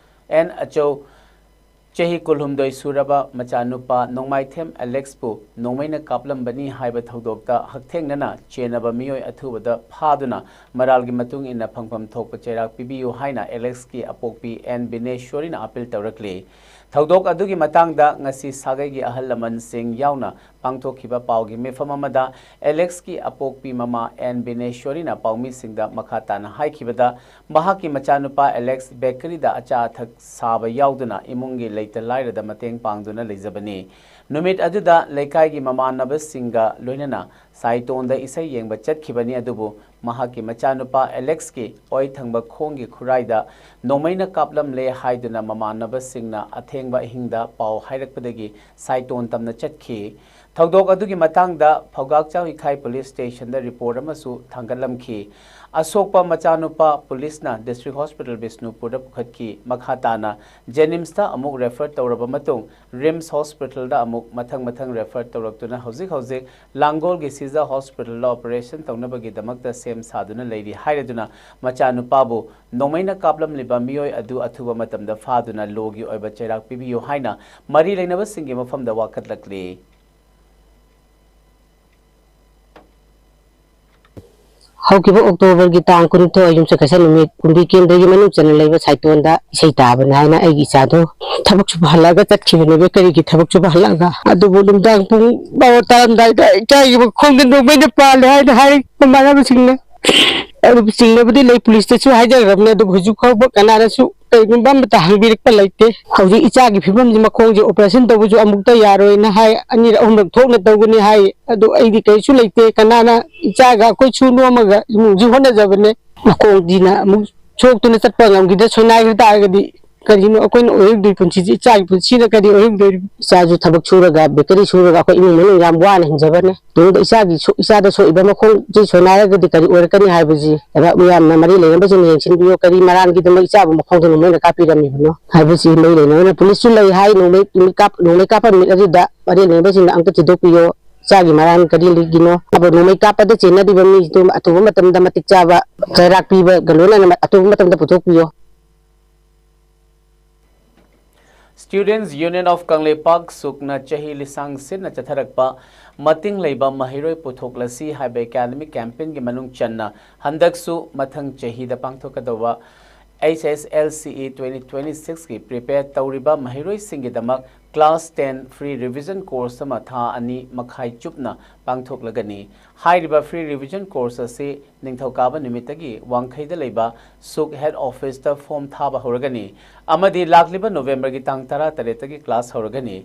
ꯑꯦꯟ ꯑꯆꯧ ꯆꯍꯤ ꯀꯨꯟꯍꯨꯝꯗꯣꯏ ꯁꯨꯔꯕ ꯃꯆꯥꯅꯨꯄꯥ ꯅꯣꯡꯃꯥꯏꯊꯦꯝ ꯑꯦꯂꯦꯛꯁꯄꯨ ꯅꯣꯡꯃꯩꯅ ꯀꯥꯞꯂꯝꯕꯅꯤ ꯍꯥꯏꯕ ꯊꯧꯗꯣꯛꯇ ꯍꯛꯊꯦꯡꯅꯅ ꯆꯦꯟꯅꯕ ꯃꯤꯑꯣꯏ ꯑꯊꯨꯕꯗ ꯐꯥꯗꯨꯅ ꯃꯔꯥꯜꯒꯤ ꯃꯇꯨꯡ ꯏꯟꯅ ꯐꯪꯐꯝ ꯊꯣꯛꯄ ꯆꯩꯔꯥꯛ ꯄꯤꯕꯤꯌꯨ ꯍꯥꯏꯅ ꯑꯦꯂꯦꯛꯁꯀꯤ ꯑꯄꯣꯛꯄꯤ ꯑꯦꯟ ꯕꯤꯅꯦꯁ꯭ꯋꯔꯤꯅ ꯑꯥꯄꯤꯜ ꯇꯧꯔꯛꯂꯤ꯫ ꯊꯧꯗꯣꯛ ꯑꯗꯨꯒꯤ ꯃꯇꯥꯡꯗ ꯉꯁꯤ ꯁꯥꯒꯩꯒꯤ ꯑꯍꯜ ꯂꯃꯟꯁꯤꯡ ꯌꯥꯎꯅ ꯄꯥꯡꯊꯣꯛꯈꯤꯕ ꯄꯥꯎꯒꯤ ꯃꯤꯐꯝ ꯑꯃꯗ ꯑꯦꯂꯦꯛꯁꯀꯤ ꯑꯄꯣꯛꯄꯤ ꯃꯃꯥ ꯑꯦꯟ ꯕꯤꯅꯦꯁ꯭ꯋꯔꯤꯅ ꯄꯥꯎꯃꯤꯁꯤꯡꯗ ꯃꯈꯥ ꯇꯥꯅ ꯍꯥꯏꯈꯤꯕꯗ, ꯃꯍꯥꯛꯀꯤ ꯃꯆꯥꯅꯨꯄꯥ ꯑꯦꯂꯦꯛꯁ ꯕꯦꯀꯔꯤꯗ ꯑꯆꯥ ꯑꯊꯛ ꯁꯥꯕ ꯌꯥꯎꯗꯨꯅ ꯏꯃꯨꯡꯒꯤ ꯂꯩꯇ ꯂꯥꯏꯔꯗ ꯃꯇꯦꯡ ꯄꯥꯡꯗꯨꯅ ꯂꯩꯖꯕꯅꯤ꯫ ꯅꯨꯃꯤꯠ ꯑꯗꯨꯗ ꯂꯩꯀꯥꯏꯒꯤ ꯃꯃꯥꯟꯅꯕꯁꯤꯡꯒ ꯂꯣꯏꯅꯅ ꯁꯥꯏꯇꯣꯟꯗ ꯏꯁꯩ ꯌꯦꯡꯕ ꯆꯠꯈꯤꯕꯅꯤ, ꯑꯗꯨꯕꯨ ꯃꯍꯥꯛꯀꯤ ꯃꯆꯥꯅꯨꯄꯥ ꯑꯦꯂꯦꯛꯁꯀꯤ ꯑꯣꯏ ꯊꯪꯕ ꯈꯣꯡꯒꯤ ꯈꯨꯔꯥꯏꯗ ꯅꯣꯡꯃꯩꯅ ꯀꯥꯞꯂꯝꯂꯦ ꯍꯥꯏꯗꯨꯅ ꯃꯃꯥꯟꯅꯕꯁꯤꯡꯅ ꯑꯊꯦꯡꯕ ꯑꯍꯤꯡꯗ ꯄꯥꯎ ꯍꯥꯏꯔꯛꯄꯗꯒꯤ ꯁꯥꯏꯇꯣꯟ ꯇꯝꯅ ꯆꯠꯈꯤ꯫ ꯊꯧꯗꯣꯛ ꯑꯗꯨꯒꯤ ꯃꯇꯥꯡꯗ ꯐꯧꯒꯥꯛꯆꯥꯎ ꯏꯈꯥꯏ ꯄꯨꯂꯤꯁ ꯁ꯭ꯇꯦꯁꯟꯗ ꯔꯤꯄꯣꯔꯠ ꯑꯃꯁꯨ ꯊꯥꯡꯒꯠꯂꯝꯈꯤ꯫ ꯑꯁꯣꯛꯄ ꯃꯆꯥꯅꯨꯄꯥ ꯄꯨꯂꯤꯁꯅ ꯗꯤꯁꯇ꯭ꯔꯤꯛ ꯍꯣꯁꯄꯤꯇꯥꯜ ꯕꯤꯁꯅꯨꯄꯨꯔꯗ ꯄꯨꯈꯠꯈꯤ꯫ ꯃꯈꯥ ꯇꯥꯅ ꯖꯦꯅꯤꯝꯁꯇ ꯑꯃꯨꯛ ꯔꯦꯐꯔ ꯇꯧꯔꯕ ꯃꯇꯨꯡ, ꯔꯤꯝꯁ ꯍꯣꯁꯄꯤꯇꯥꯜꯗ ꯑꯃꯨꯛ ꯃꯊꯪ ꯃꯊꯪ ꯔꯦꯐꯔ ꯇꯧꯔꯛꯇꯨꯅ ꯍꯧꯖꯤꯛ ꯍꯧꯖꯤꯛ ꯂꯥꯡꯒꯣꯜꯒꯤ ꯁꯤꯖ ꯍꯣꯁꯄꯤꯇꯥꯜꯗ ꯑꯣꯄꯔꯦꯁꯟ ꯇꯧꯅꯕꯒꯤꯗꯃꯛꯇ ꯁꯦꯝ ꯁꯥꯗꯨꯅ ꯂꯩꯔꯤ ꯍꯥꯏꯔꯗꯨꯅ, ꯃꯆꯥꯅꯨꯄꯥꯕꯨ ꯅꯣꯡꯃꯩꯅ ꯀꯥꯞꯂꯝꯂꯤꯕ ꯃꯤꯑꯣꯏ ꯑꯗꯨ ꯑꯊꯨꯕ ꯃꯇꯝꯗ ꯐꯥꯗꯨꯅ ꯂꯣꯒꯤ ꯑꯣꯏꯕ ꯆꯩꯔꯥꯛ ꯄꯤꯕꯤꯌꯨ ꯍꯥꯏꯅ ꯃꯔꯤ ꯂꯩꯅꯕꯁꯤꯡꯒꯤ ꯃꯐꯝꯗ ꯋꯥꯀꯠꯂꯛꯂꯤ꯫ ꯍꯧꯈꯤꯕ ꯑꯣꯛꯇꯣꯕꯔꯒꯤ ꯇꯥꯡ ꯀꯨꯟꯅꯤꯊꯣꯏ, ꯌꯨꯝꯁꯀꯩꯁ ꯅꯨꯃꯤꯠ, ꯀꯨꯝꯕꯤ ꯀꯦꯝꯗꯒꯤ ꯃꯅꯨꯡ ꯆꯟꯅ ꯂꯩꯕ ꯁꯥꯏꯇꯣꯟꯗ ꯏꯁꯩ ꯇꯥꯕꯅꯤ ꯍꯥꯏꯅ ꯑꯩꯒꯤ ꯏꯆꯥꯗꯣ ꯊꯕꯛ ꯁꯨꯕ ꯍꯜꯂꯛꯑꯒ ꯆꯠꯈꯤꯕꯅꯦꯕ, ꯀꯔꯤꯒꯤ ꯊꯕꯛ ꯁꯨꯕ ꯍꯜꯂꯛꯑꯒ꯫ ꯑꯗꯨꯕꯨ ꯅꯨꯡꯗꯥꯡ ꯄꯨꯡ ꯕꯥꯔꯣ ꯇꯥꯔꯝꯗꯥꯏꯗ ꯏꯆꯥꯒꯤ ꯃꯈꯣꯡꯗ ꯅꯣꯡꯃꯩꯅ ꯄꯥꯜꯂꯦ ꯍꯥꯏꯅ ꯍꯥꯏ ꯃꯃꯥꯟꯅꯕꯁꯤꯡꯅ꯫ ꯑꯗꯨꯕꯨ ꯆꯤꯡꯅꯕꯗꯤ ꯂꯩ, ꯄꯨꯂꯤꯁꯇꯁꯨ ꯍꯥꯏꯖꯈ꯭ꯔꯕꯅꯤ, ꯑꯗꯨꯕꯨ ꯍꯧꯖꯤꯛ ꯐꯥꯎꯕ ꯀꯅꯥꯅꯁꯨ ꯀꯔꯤꯒꯨꯝꯕ ꯑꯃꯠꯇ ꯍꯪꯕꯤꯔꯛꯄ ꯂꯩꯇꯦ꯫ ꯍꯧꯖꯤꯛ ꯏꯆꯥꯒꯤ ꯐꯤꯕꯝꯁꯤ, ꯃꯈꯣꯡꯁꯦ ꯑꯣꯄꯔꯦꯁꯟ ꯇꯧꯕꯁꯨ ꯑꯃꯨꯛꯇ ꯌꯥꯔꯣꯏꯅ ꯍꯥꯏ, ꯑꯅꯤꯔꯛ ꯑꯍꯨꯝꯂꯛ ꯊꯣꯛꯅ ꯇꯧꯒꯅꯤ ꯍꯥꯏ꯫ ꯑꯗꯨ ꯑꯩꯗꯤ ꯀꯔꯤꯁꯨ ꯂꯩꯇꯦ꯫ ꯀꯅꯥꯅ, ꯏꯆꯥꯒ ꯑꯩꯈꯣꯏ ꯁꯨ ꯅꯣꯝꯃꯒ ꯏꯃꯨꯡꯁꯤ ꯍꯣꯠꯅꯖꯕꯅꯦ꯫ ꯃꯈꯣꯡꯁꯤꯅ ꯑꯃꯨꯛ ꯁꯣꯛꯇꯨꯅ ꯆꯠꯄ ꯉꯝꯈꯤꯗ ꯁꯣꯏꯅꯥꯏꯈ꯭ꯔ ꯇꯥꯔꯒꯗꯤ ꯀꯔꯤꯅꯣ ꯑꯩꯈꯣꯏꯅ ꯑꯣꯏꯔꯛꯇꯣꯏ ꯄꯨꯟꯁꯤꯁꯤ? ꯏꯆꯥꯒꯤ ꯄꯨꯟꯁꯤꯅ ꯀꯔꯤ ꯑꯣꯏꯔꯛꯇꯣꯏꯔꯤꯕ? ꯏꯆꯥꯁꯨ ꯊꯕꯛ ꯁꯨꯔꯒ, ꯕꯦꯀꯔꯤ ꯁꯨꯔꯒ ꯑꯩꯈꯣꯏ ꯏꯃꯨꯡ ꯃꯅꯨꯡ ꯌꯥꯝ ꯋꯥꯅ ꯍꯤꯡꯖꯕꯅꯦ꯫ ꯇꯨꯡꯗ ꯏꯆꯥꯒꯤ ꯁꯣ-, ꯏꯆꯥꯗ ꯁꯣꯛꯏꯕ ꯃꯈꯣꯡꯁꯤ ꯁꯣꯏꯅꯥꯏꯔꯒꯗꯤ ꯀꯔꯤ ꯑꯣꯏꯔꯛꯀꯅꯤ ꯍꯥꯏꯕꯁꯤ ꯈꯔ ꯃꯤꯌꯥꯝꯅ ꯃꯔꯤ ꯂꯩꯅꯕꯁꯤꯡꯅ ꯌꯦꯡꯁꯤꯟꯕꯤꯌꯨ꯫ ꯀꯔꯤ ꯃꯔꯥꯜꯒꯤꯗꯃꯛ ꯏꯆꯥꯕꯨ ꯃꯈꯣꯡꯗ ꯅꯣꯡꯃꯩꯅ ꯀꯥꯞꯄꯤꯔꯝꯃꯤꯕꯅꯣ ꯍꯥꯏꯕꯁꯤ ꯃꯔꯤ ꯂꯩꯅꯕꯅ ꯄꯨꯂꯤꯁꯁꯨ ꯂꯩ ꯍꯥꯏ꯫ ꯅꯣꯡꯃꯩ ꯅꯨꯃꯤꯠ ꯀꯥꯞ-, ꯅꯣꯡꯃꯩ ꯀꯥꯞꯄ ꯅꯨꯃꯤꯠ ꯑꯗꯨꯗ ꯃꯔꯤ ꯂꯩꯅꯕꯁꯤꯡꯅ ꯑꯝꯇ ꯊꯤꯗꯣꯛꯄꯤꯌꯨ꯫ ꯏꯆꯥꯒꯤ ꯃꯔꯥꯜ ꯀꯔꯤꯒꯤꯅꯣ? ꯑꯗꯨꯕꯨ ꯅꯣꯡꯃꯩ ꯀꯥꯞꯄꯗ ꯆꯦꯟꯅꯔꯤꯕ ꯃꯤꯗꯨ ꯑꯊꯨꯕ ꯃꯇꯝꯗ ꯃꯇꯤꯛ ꯆꯥꯕ ꯆꯩꯔꯥꯛ ꯄꯤꯕꯒ ꯂꯣꯏꯅꯅ ꯑꯊꯨꯕ ꯃꯇꯝꯗ ꯄꯨꯊꯣꯛꯄꯤꯌꯨ꯫ Students Union of ꯀꯪꯂꯩꯄꯥꯛ, ꯁꯨꯛꯅ ꯆꯍꯤ ꯂꯤꯁꯥꯡ ꯁꯤꯠꯅ ꯆꯠꯊꯔꯛꯄ ꯃꯇꯤꯡ ꯂꯩꯕ ꯃꯍꯩꯔꯣꯏ ꯄꯨꯊꯣꯛꯂꯁꯤ ꯍꯥꯏꯕ academic campaignꯒꯤ ꯃꯅꯨꯡ ꯆꯟꯅ ꯍꯟꯗꯛꯁꯨ ꯃꯊꯪ ꯆꯍꯤꯗ ꯄꯥꯡꯊꯣꯛꯀꯗꯧꯕ H S L C E twenty twenty sixꯀꯤ prepare ꯇꯧꯔꯤꯕ ꯃꯍꯩꯔꯣꯏꯁꯤꯡꯒꯤꯗꯃꯛ class ten free revision course ꯑꯃ ꯊꯥ ꯑꯅꯤ ꯃꯈꯥꯏ ꯆꯨꯞꯅ ꯄꯥꯡꯊꯣꯛꯂꯒꯅꯤ꯫ ꯍꯥꯏꯔꯤꯕ free revision course ꯑꯁꯤ ꯅꯤꯡꯊꯧꯀꯥꯕ ꯅꯨꯃꯤꯠꯇꯒꯤ ꯋꯥꯡꯈꯩꯗ ꯂꯩꯕ ꯁꯨꯛ head officeꯇ form ꯊꯥꯕ ꯍꯧꯔꯒꯅꯤ ꯑꯃꯗꯤ ꯂꯥꯛꯂꯤꯕ Novemberꯒꯤ ꯇꯥꯡ ꯇꯔꯥꯇꯔꯦꯠꯇꯒꯤ class ꯍꯧꯔꯒꯅꯤ꯫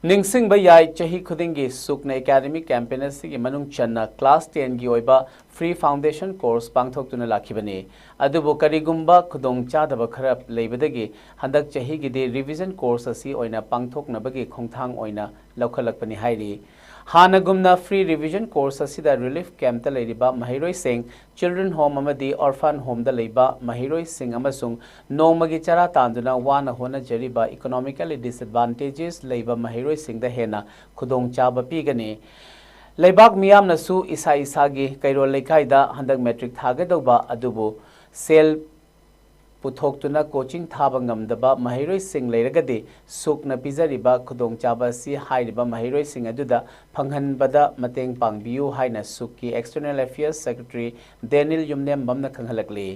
ꯅꯤꯡꯁꯤꯡꯕ ꯌꯥꯏ, ꯆꯍꯤ ꯈꯨꯗꯤꯡꯒꯤ ꯁꯨꯛꯅ academic campaign ꯑꯁꯤꯒꯤ ꯃꯅꯨꯡ ꯆꯟꯅ class tenꯒꯤ ꯑꯣꯏꯕ free foundation course ꯄꯥꯡꯊꯣꯛꯇꯨꯅ ꯂꯥꯛꯈꯤꯕꯅꯤ꯫ ꯑꯗꯨꯕꯨ ꯀꯔꯤꯒꯨꯝꯕ ꯈꯨꯗꯣꯡꯆꯥꯗꯕ ꯈꯔ ꯂꯩꯕꯗꯒꯤ ꯍꯟꯗꯛ ꯆꯍꯤꯒꯤꯗꯤ revision course ꯑꯁꯤ ꯑꯣꯏꯅ ꯄꯥꯡꯊꯣꯛꯅꯕꯒꯤ ꯈꯣꯡꯊꯥꯡ ꯑꯣꯏꯅ ꯂꯧꯈꯠꯂꯛꯄꯅꯤ ꯍꯥꯏꯔꯤ꯫ ꯍꯥꯟꯅꯒꯨꯝꯅ free revision course ꯑꯁꯤꯗ relief campꯇ ꯂꯩꯔꯤꯕ ꯃꯍꯩꯔꯣꯏꯁꯤꯡ, children home ꯑꯃꯗꯤ orphan homeꯗ ꯂꯩꯕ ꯃꯍꯩꯔꯣꯏꯁꯤꯡ ꯑꯃꯁꯨꯡ ꯅꯣꯡꯃꯒꯤ ꯆꯔꯥ ꯇꯥꯟꯗꯨꯅ ꯋꯥꯅ ꯍꯣꯠꯅꯖꯔꯤꯕ economically disadvantages ꯂꯩꯕ ꯃꯍꯩꯔꯣꯏꯁꯤꯡꯗ ꯍꯦꯟꯅ ꯈꯨꯗꯣꯡꯆꯥꯕ ꯄꯤꯒꯅꯤ꯫ ꯂꯩꯕꯥꯛ ꯃꯤꯌꯥꯝꯅꯁꯨ ꯏꯁꯥ ꯏꯁꯥꯒꯤ ꯀꯩꯔꯣꯜ ꯂꯩꯀꯥꯏꯗ ꯍꯟꯗꯛ matric ꯊꯥꯒꯗꯧꯕ ꯑꯗꯨꯕꯨ ꯁꯦꯜ ꯄꯨꯊꯣꯛꯇꯨꯅ coaching ꯊꯥꯕ ꯉꯝꯗꯕ ꯃꯍꯩꯔꯣꯏꯁꯤꯡ ꯂꯩꯔꯒꯗꯤ ꯁꯨꯛꯅ ꯄꯤꯖꯔꯤꯕ ꯈꯨꯗꯣꯡꯆꯥꯕ ꯑꯁꯤ ꯍꯥꯏꯔꯤꯕ ꯃꯍꯩꯔꯣꯏꯁꯤꯡ ꯑꯗꯨꯗ ꯐꯪꯍꯟꯕꯗ ꯃꯇꯦꯡ ꯄꯥꯡꯕꯤꯌꯨ ꯍꯥꯏꯅ ꯁꯨꯛꯀꯤ External Affairs Secretary ꯗꯦꯅꯤꯜ ꯌꯨꯝꯅꯦꯝꯕꯝꯅ ꯈꯪꯍꯜꯂꯛꯂꯤ꯫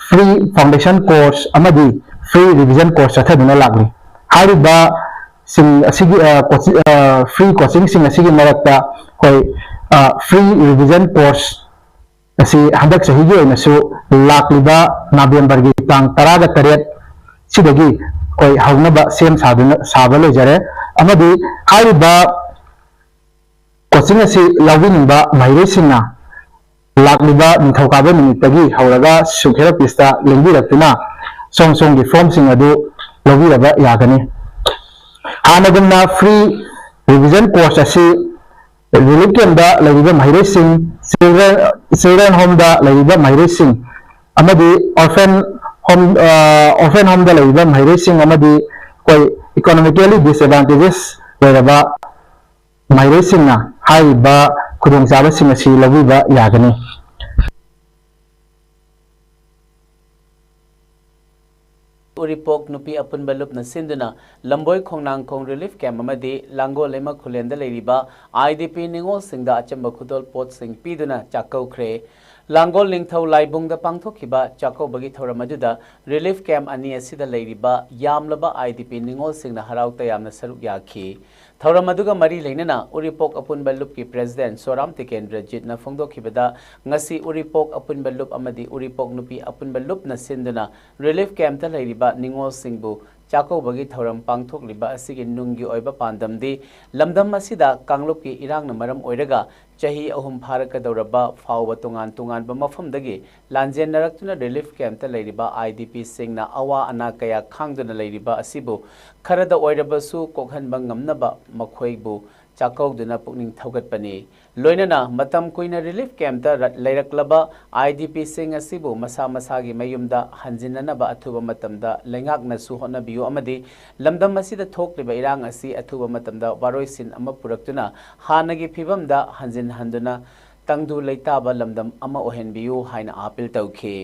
Free foundation course ꯑꯃꯗꯤ free revision course ꯆꯠꯊꯗꯨꯅ ꯂꯥꯛꯂꯤ꯫ ꯍꯥꯏꯔꯤꯕ ꯁꯤꯡ ꯑꯁꯤꯒꯤ, ꯑ, coaching, ꯑ, free coachingꯁꯤꯡ ꯑꯁꯤꯒꯤ ꯃꯔꯛꯇ ꯑꯩꯈꯣꯏ, ꯑ, free revision course ꯑꯁꯤ ꯍꯟꯗꯛ ꯆꯍꯤꯒꯤ ꯑꯣꯏꯅꯁꯨ ꯂꯥꯛꯂꯤꯕ Novemberꯒꯤ ꯇꯥꯡ ꯇꯔꯥꯒ ꯇꯔꯦꯠ ꯁꯤꯗꯒꯤ ꯑꯩꯈꯣꯏ ꯍꯧꯅꯕ ꯁꯦꯝ ꯁꯥꯗꯨꯅ, ꯁꯥꯕ ꯂꯣꯏꯖꯔꯦ꯫ ꯑꯃꯗꯤ ꯍꯥꯏꯔꯤꯕ coaching ꯑꯁꯤ ꯂꯧꯕꯤꯅꯤꯡꯕ ꯃꯍꯩꯔꯣꯏꯁꯤꯡꯅ ꯂꯥꯛꯂꯤꯕ ꯅꯤꯡꯊꯧꯀꯥꯕ ꯅꯨꯃꯤꯠꯇꯒꯤ ꯍꯧꯔꯒ ꯁꯨꯛ ꯍꯦꯠ ꯑꯣꯐꯤꯁꯇ ꯂꯦꯡꯕꯤꯔꯛꯇꯨꯅ ꯁꯣꯝ ꯁꯣꯝꯒꯤ ꯐꯣꯔꯝꯁꯤꯡ ꯑꯗꯨ ꯂꯧꯕꯤꯔꯕ ꯌꯥꯒꯅꯤ꯫ ꯍꯥꯟꯅꯒꯨꯝꯅ free revision course ꯑꯁꯤ relief campꯇ ꯂꯩꯔꯤꯕ ꯃꯍꯩꯔꯣꯏꯁꯤꯡ, children, children homeꯗ ꯂꯩꯔꯤꯕ ꯃꯍꯩꯔꯣꯏꯁꯤꯡ ꯑꯃꯗꯤ orphan home, orphan homeꯗ ꯂꯩꯔꯤꯕ ꯃꯍꯩꯔꯣꯏꯁꯤꯡ ꯑꯃꯗꯤ ꯑꯩꯈꯣꯏ economically disadvantages ꯑꯣꯏꯔꯕ ꯃꯍꯩꯔꯣꯏꯁꯤꯡꯅ ꯍꯥꯏꯔꯤꯕ ꯈꯨꯗꯣꯡꯆꯥꯕꯁꯤꯡ ꯑꯁꯤ ꯂꯧꯕꯤꯕ ꯌꯥꯒꯅꯤ꯫ ꯎꯔꯤꯄꯣꯛ ꯅꯨꯄꯤ ꯑꯄꯨꯟꯕ ꯂꯨꯞꯅ ꯁꯤꯟꯗꯨꯅ ꯂꯝꯕꯣꯏ ꯈꯣꯡꯅꯥꯡꯈꯣꯡ relief camp ꯑꯃꯗꯤ ꯂꯥꯡꯒꯣꯜ ꯂꯩꯃ ꯈꯨꯂꯦꯟꯗ ꯂꯩꯔꯤꯕ IDP ꯅꯤꯉꯣꯜꯁꯤꯡꯗ ꯑꯆꯝꯕ ꯈꯨꯗꯣꯜ ꯄꯣꯠꯁꯤꯡ ꯄꯤꯗꯨꯅ ꯆꯥꯛꯀꯧꯈ꯭ꯔꯦ꯫ ꯂꯥꯡꯒꯣꯜ ꯅꯤꯡꯊꯧ ꯂꯥꯏꯕꯨꯡꯗ ꯄꯥꯡꯊꯣꯛꯈꯤꯕ ꯆꯥꯛꯀꯧꯕꯒꯤ ꯊꯧꯔꯝ ꯑꯗꯨꯗ relief camp ꯑꯅꯤ ꯑꯁꯤꯗ ꯂꯩꯔꯤꯕ ꯌꯥꯝꯂꯕ IDP ꯅꯤꯉꯣꯜꯁꯤꯡꯅ ꯍꯔꯥꯎ ꯇꯌꯥꯝꯅ ꯁꯔꯨꯛ ꯌꯥꯈꯤ꯫ ꯊꯧꯔꯝ ꯑꯗꯨꯒ ꯃꯔꯤ ꯂꯩꯅꯅ ꯎꯔꯤꯄꯣꯛ ꯑꯄꯨꯟꯕ ꯂꯨꯞꯀꯤ president ꯁꯣꯔꯥꯝ ꯇꯤꯀꯦꯟꯗ꯭ꯔꯖꯤꯠꯅ ꯐꯣꯡꯗꯣꯛꯈꯤꯕꯗ, ꯉꯁꯤ ꯎꯔꯤꯄꯣꯛ ꯑꯄꯨꯟꯕ ꯂꯨꯞ ꯑꯃꯗꯤ ꯎꯔꯤꯄꯣꯛ ꯅꯨꯄꯤ ꯑꯄꯨꯟꯕ ꯂꯨꯞꯅ ꯁꯤꯟꯗꯨꯅ relief campꯇ ꯂꯩꯔꯤꯕ ꯅꯤꯉꯣꯜꯁꯤꯡꯕꯨ ꯆꯥꯛꯀꯧꯕꯒꯤ ꯊꯧꯔꯝ ꯄꯥꯡꯊꯣꯛꯂꯤꯕ ꯑꯁꯤꯒꯤ ꯅꯨꯡꯒꯤ ꯑꯣꯏꯕ ꯄꯥꯟꯗꯝꯗꯤ ꯂꯝꯗꯝ ꯑꯁꯤꯗ ꯀꯥꯡꯂꯨꯞꯀꯤ ꯏꯔꯥꯡꯅ ꯃꯔꯝ ꯑꯣꯏꯔꯒ ꯆꯍꯤ ꯑꯍꯨꯝ ꯐꯥꯔꯛꯀꯗꯧꯔꯕ ꯐꯥꯎꯕ ꯇꯣꯉꯥꯟ ꯇꯣꯉꯥꯟꯕ ꯃꯐꯝꯗꯒꯤ ꯂꯥꯟꯖꯦꯟꯅꯔꯛꯇꯨꯅ relief campꯇ ꯂꯩꯔꯤꯕ IDPꯁꯤꯡꯅ ꯑꯋꯥ ꯑꯅꯥ ꯀꯌꯥ ꯈꯥꯡꯗꯨꯅ ꯂꯩꯔꯤꯕ ꯑꯁꯤꯕꯨ ꯈꯔꯗ ꯑꯣꯏꯔꯕꯁꯨ ꯀꯣꯛꯍꯟꯕ ꯉꯝꯅꯕ ꯃꯈꯣꯏꯕꯨ ꯆꯥꯛꯀꯧꯗꯨꯅ ꯄꯨꯛꯅꯤꯡ ꯊꯧꯒꯠꯄꯅꯤ꯫ ꯂꯣꯏꯅꯅ ꯃꯇꯝ ꯀꯨꯏꯅ relief campꯇ ꯔ-, ꯂꯩꯔꯛꯂꯕ IDPꯁꯤꯡ ꯑꯁꯤꯕꯨ ꯃꯁꯥ ꯃꯁꯥꯒꯤ ꯃꯌꯨꯝꯗ ꯍꯟꯖꯤꯟꯅꯅꯕ ꯑꯊꯨꯕ ꯃꯇꯝꯗ ꯂꯩꯉꯥꯛꯅꯁꯨ ꯍꯣꯠꯅꯕꯤꯌꯨ ꯑꯃꯗꯤ ꯂꯝꯗꯝ ꯑꯁꯤꯗ ꯊꯣꯛꯂꯤꯕ ꯏꯔꯥꯡ ꯑꯁꯤ ꯑꯊꯨꯕ ꯃꯇꯝꯗ ꯋꯥꯔꯣꯏꯁꯤꯟ ꯑꯃ ꯄꯨꯔꯛꯇꯨꯅ ꯍꯥꯟꯅꯒꯤ ꯐꯤꯕꯝꯗ ꯍꯟꯖꯤꯟꯍꯟꯗꯨꯅ ꯇꯪꯗꯨ ꯂꯩꯇꯥꯕ ꯂꯝꯗꯝ ꯑꯃ ꯑꯣꯏꯍꯟꯕꯤꯌꯨ ꯍꯥꯏꯅ appeal ꯇꯧꯈꯤ꯫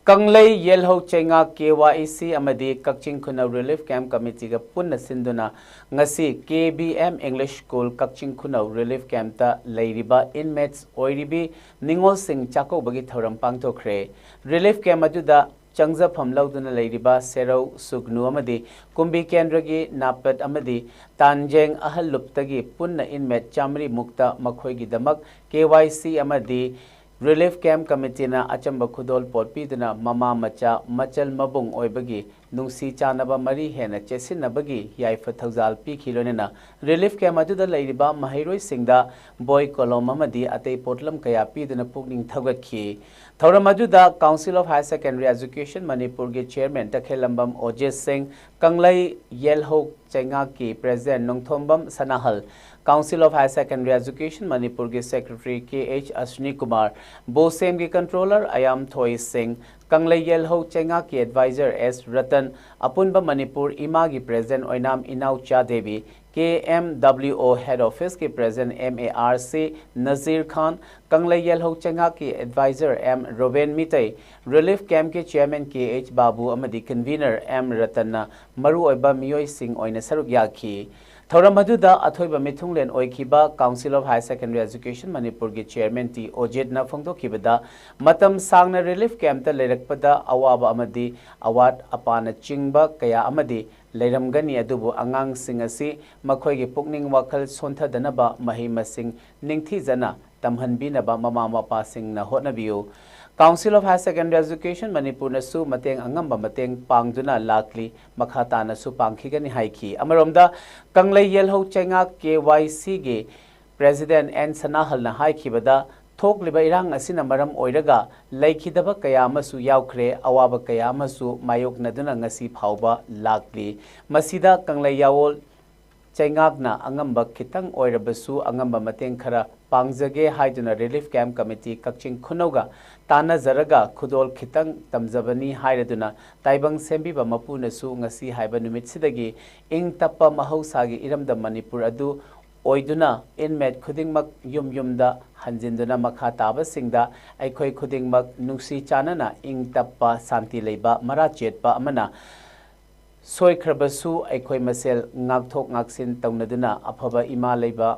ꯀꯪꯂꯩ ꯌꯦꯜꯍꯧ ꯆꯩꯉꯥꯛ KYC ꯑꯃꯗꯤ ꯀꯛꯆꯤꯡ ꯈꯨꯅꯧ relief camp committeeꯒ ꯄꯨꯟꯅ ꯁꯤꯟꯗꯨꯅ ꯉꯁꯤ KBM English School ꯀꯛꯆꯤꯡ ꯈꯨꯅꯧ relief campꯇ ꯂꯩꯔꯤꯕ inmates ꯑꯣꯏꯔꯤꯕꯤ ꯅꯤꯉꯣꯜꯁꯤꯡ ꯆꯥꯛꯀꯧꯕꯒꯤ ꯊꯧꯔꯝ ꯄꯥꯡꯊꯣꯛꯈ꯭ꯔꯦ꯫ Relief camp ꯑꯗꯨꯗ ꯆꯪꯖꯐꯝ ꯂꯧꯗꯨꯅ ꯂꯩꯔꯤꯕ ꯁꯦꯔꯧ, ꯁꯨꯒꯅꯨ ꯑꯃꯗꯤ ꯀꯨꯝꯕꯤ ꯀꯦꯟꯗ꯭ꯔꯒꯤ ꯅꯥꯄꯠ ꯑꯃꯗꯤ ꯇꯥꯟꯖꯦꯡ ꯑꯍꯜ ꯂꯨꯞꯇꯒꯤ ꯄꯨꯟꯅ inmate ꯆꯥꯃꯔꯤ ꯃꯨꯛꯇ ꯃꯈꯣꯏꯒꯤꯗꯃꯛ KYC ꯑꯃꯗꯤ relief camp committeeꯅ ꯑꯆꯝꯕ ꯈꯨꯗꯣꯜ ꯄꯣꯠ ꯄꯤꯗꯨꯅ ꯃꯃꯥ ꯃꯆꯥ ꯃꯆꯜ ꯃꯕꯨꯡ ꯑꯣꯏꯕꯒꯤ ꯅꯨꯡꯁꯤ ꯆꯥꯟꯅꯕ ꯃꯔꯤ ꯍꯦꯟꯅ ꯆꯦꯠꯁꯤꯟꯅꯕꯒꯤ ꯌꯥꯏꯐ ꯊꯧꯖꯥꯜ ꯄꯤꯈꯤ꯫ ꯂꯣꯏꯅꯅ ꯔꯤꯂꯤꯐ ꯀꯦꯝꯞ ꯑꯗꯨꯗ ꯂꯩꯔꯤꯕ ꯃꯍꯩꯔꯣꯏꯁꯤꯡꯗ ꯕꯣꯏ, ꯀꯣꯂꯣꯝ ꯑꯃꯗꯤ ꯑꯇꯩ ꯄꯣꯠꯂꯝ ꯀꯌꯥ ꯄꯤꯗꯨꯅ ꯄꯨꯛꯅꯤꯡ ꯊꯧꯒꯠꯈꯤ꯫ ꯊꯧꯔꯝ ꯑꯗꯨꯗ Council of Higher Secondary Education ꯃꯅꯤꯄꯨꯔꯒꯤ ꯆꯤꯌꯔꯃꯦꯟ ꯇꯈꯦꯜꯂꯝꯕꯝ ꯑꯣꯖꯤꯠ ꯁꯤꯡ, ꯀꯪꯂꯩ ꯌꯦꯜꯍꯧ ꯆꯩꯉꯥꯛꯀꯤ president Nongthombam Sanahal, Council of Higher Secondary Education ꯃꯅꯤꯄꯨꯔꯒꯤ secretary K H Ashwini Kumar, ꯕꯣꯁꯦꯝꯒꯤ ꯀꯟꯇ꯭ꯔꯣꯂꯔ ꯑꯌꯥꯝꯊꯣꯏ ꯁꯤꯡ, ꯀꯪꯂꯩ ꯌꯦꯜꯍꯧ ꯆꯩꯉꯥꯛꯀꯤ ꯑꯦꯗꯚꯥꯏꯖꯔ ꯑꯦꯁ ꯔꯇꯟ, ꯑꯄꯨꯟꯕ ꯃꯅꯤꯄꯨꯔ ꯏꯃꯥꯒꯤ president Oinam Inaocha Devi, K M W O head ꯑꯣꯐꯤꯁꯀꯤ president M A R C Nazir Khan, Kanglei Yelhou ꯆꯩꯉꯥꯛꯀꯤ adviser M Roben Meitei, relief ꯀꯦꯝꯞꯀꯤ ꯆꯤꯌꯔꯃꯦꯟ ꯀꯦ ꯑꯩꯆ ꯕꯥꯕꯨ ꯑꯃꯗꯤ ꯀꯟꯚꯤꯅꯔ ꯑꯦꯝ ꯔꯇꯟꯅ ꯃꯔꯨꯑꯣꯏꯕ ꯃꯤꯑꯣꯏꯁꯤꯡ ꯑꯣꯏꯅ ꯁꯔꯨꯛ ꯌꯥꯈꯤ꯫ ꯊꯧꯔꯝ ꯑꯗꯨꯗ ꯑꯊꯣꯏꯕ ꯃꯤꯊꯨꯡꯂꯦꯟ ꯑꯣꯏꯈꯤꯕ Council of Higher Secondary Education ꯃꯅꯤꯄꯨꯔꯒꯤ ꯆꯤꯌꯔꯃꯦꯟ ꯇꯤ ꯑꯣꯖꯤꯠꯅ ꯐꯣꯡꯗꯣꯛꯈꯤꯕꯗ, ꯃꯇꯝ ꯁꯥꯡꯅ ꯔꯤꯂꯤꯐ ꯀꯦꯝꯞꯇ ꯂꯩꯔꯛꯄꯗ ꯑꯋꯥꯕ ꯑꯃꯗꯤ ꯑꯋꯥꯠ ꯑꯄꯥꯅꯆꯤꯡꯕ ꯀꯌꯥ ꯑꯃꯗꯤ ꯂꯩꯔꯝꯒꯅꯤ, ꯑꯗꯨꯕꯨ ꯑꯉꯥꯡꯁꯤꯡ ꯑꯁꯤ ꯃꯈꯣꯏꯒꯤ ꯄꯨꯛꯅꯤꯡ ꯋꯥꯈꯜ ꯁꯣꯟꯊꯗꯅꯕ ꯃꯍꯩ ꯃꯁꯤꯡ ꯅꯤꯡꯊꯤꯖꯅ ꯇꯝꯍꯟꯕꯤꯅꯕ ꯃꯃꯥ ꯃꯄꯥꯁꯤꯡꯅ ꯍꯣꯠꯅꯕꯤꯌꯨ꯫ Council of Higher Secondary Education ꯃꯅꯤꯄꯨꯔꯅꯁꯨ ꯃꯇꯦꯡ ꯑꯉꯝꯕ ꯃꯇꯦꯡ ꯄꯥꯡꯗꯨꯅ ꯂꯥꯛꯂꯤ, ꯃꯈꯥ ꯇꯥꯅꯁꯨ ꯄꯥꯡꯈꯤꯒꯅꯤ ꯍꯥꯏꯈꯤ꯫ ꯑꯃꯔꯣꯝꯗ, ꯀꯪꯂꯩ ꯌꯦꯜꯍꯧ ꯆꯩꯉꯥꯛ ꯀꯦ ꯋꯥꯏ ꯁꯤꯒꯤ ꯄ꯭ꯔꯦꯁꯤꯗꯦꯟꯠ ꯑꯦꯟ ꯁꯅꯥꯍꯜꯅ ꯍꯥꯏꯈꯤꯕꯗ, ꯊꯣꯛꯂꯤꯕ ꯏꯔꯥꯡ ꯑꯁꯤꯅ ꯃꯔꯝ ꯑꯣꯏꯔꯒ ꯂꯩꯈꯤꯗꯕ ꯀꯌꯥ ꯑꯃꯁꯨ ꯌꯥꯎꯈ꯭ꯔꯦ, ꯑꯋꯥꯕ ꯀꯌꯥ ꯑꯃꯁꯨ ꯃꯥꯌꯣꯛꯅꯗꯨꯅ ꯉꯁꯤ ꯐꯥꯎꯕ ꯂꯥꯛꯂꯤ꯫ ꯃꯁꯤꯗ ꯀꯪꯂꯩ ꯌꯥꯋꯣꯜ ꯆꯩꯉꯥꯛꯅ ꯑꯉꯝꯕ ꯈꯤꯇꯪ ꯑꯣꯏꯔꯕꯁꯨ ꯑꯉꯝꯕ ꯃꯇꯦꯡ ꯈꯔ ꯄꯥꯡꯖꯒꯦ ꯍꯥꯏꯗꯨꯅ ꯔꯤꯂꯤꯐ ꯀꯦꯝꯞ ꯀꯃꯤꯇꯤ ꯀꯛꯆꯤꯡ ꯈꯨꯅꯧꯒ ꯇꯥꯟꯅꯖꯔꯒ ꯈꯨꯗꯣꯜ ꯈꯤꯇꯪ ꯇꯝꯖꯕꯅꯤ ꯍꯥꯏꯔꯗꯨꯅ ꯇꯥꯏꯕꯪ ꯁꯦꯝꯕꯤꯕ ꯃꯄꯨꯅꯁꯨ ꯉꯁꯤ ꯍꯥꯏꯕ ꯅꯨꯃꯤꯠꯁꯤꯗꯒꯤ ꯏꯪ ꯇꯞꯄ ꯃꯍꯧꯁꯥꯒꯤ ꯏꯔꯝꯗꯝ ꯃꯅꯤꯄꯨꯔ ꯑꯗꯨ ꯑꯣꯏꯗꯨꯅ inmate ꯈꯨꯗꯤꯡꯃꯛ ꯌꯨꯝ ꯌꯨꯝꯗ ꯍꯟꯖꯤꯟꯗꯨꯅ ꯃꯈꯥ ꯇꯥꯕꯁꯤꯡꯗ ꯑꯩꯈꯣꯏ ꯈꯨꯗꯤꯡꯃꯛ ꯅꯨꯡꯁꯤ ꯆꯥꯟꯅꯅ ꯏꯪ ꯇꯞꯄ, ꯁꯥꯟꯇꯤ ꯂꯩꯕ, ꯃꯔꯥ ꯆꯦꯠꯄ ꯑꯃꯅ ꯁꯣꯏꯈ꯭ꯔꯕꯁꯨ ꯑꯩꯈꯣꯏ ꯃꯁꯦꯜ ꯉꯥꯛꯊꯣꯛ ꯉꯥꯛꯁꯤꯟ ꯇꯧꯅꯗꯨꯅ ꯑꯐꯕ ꯏꯃꯥ ꯂꯩꯕ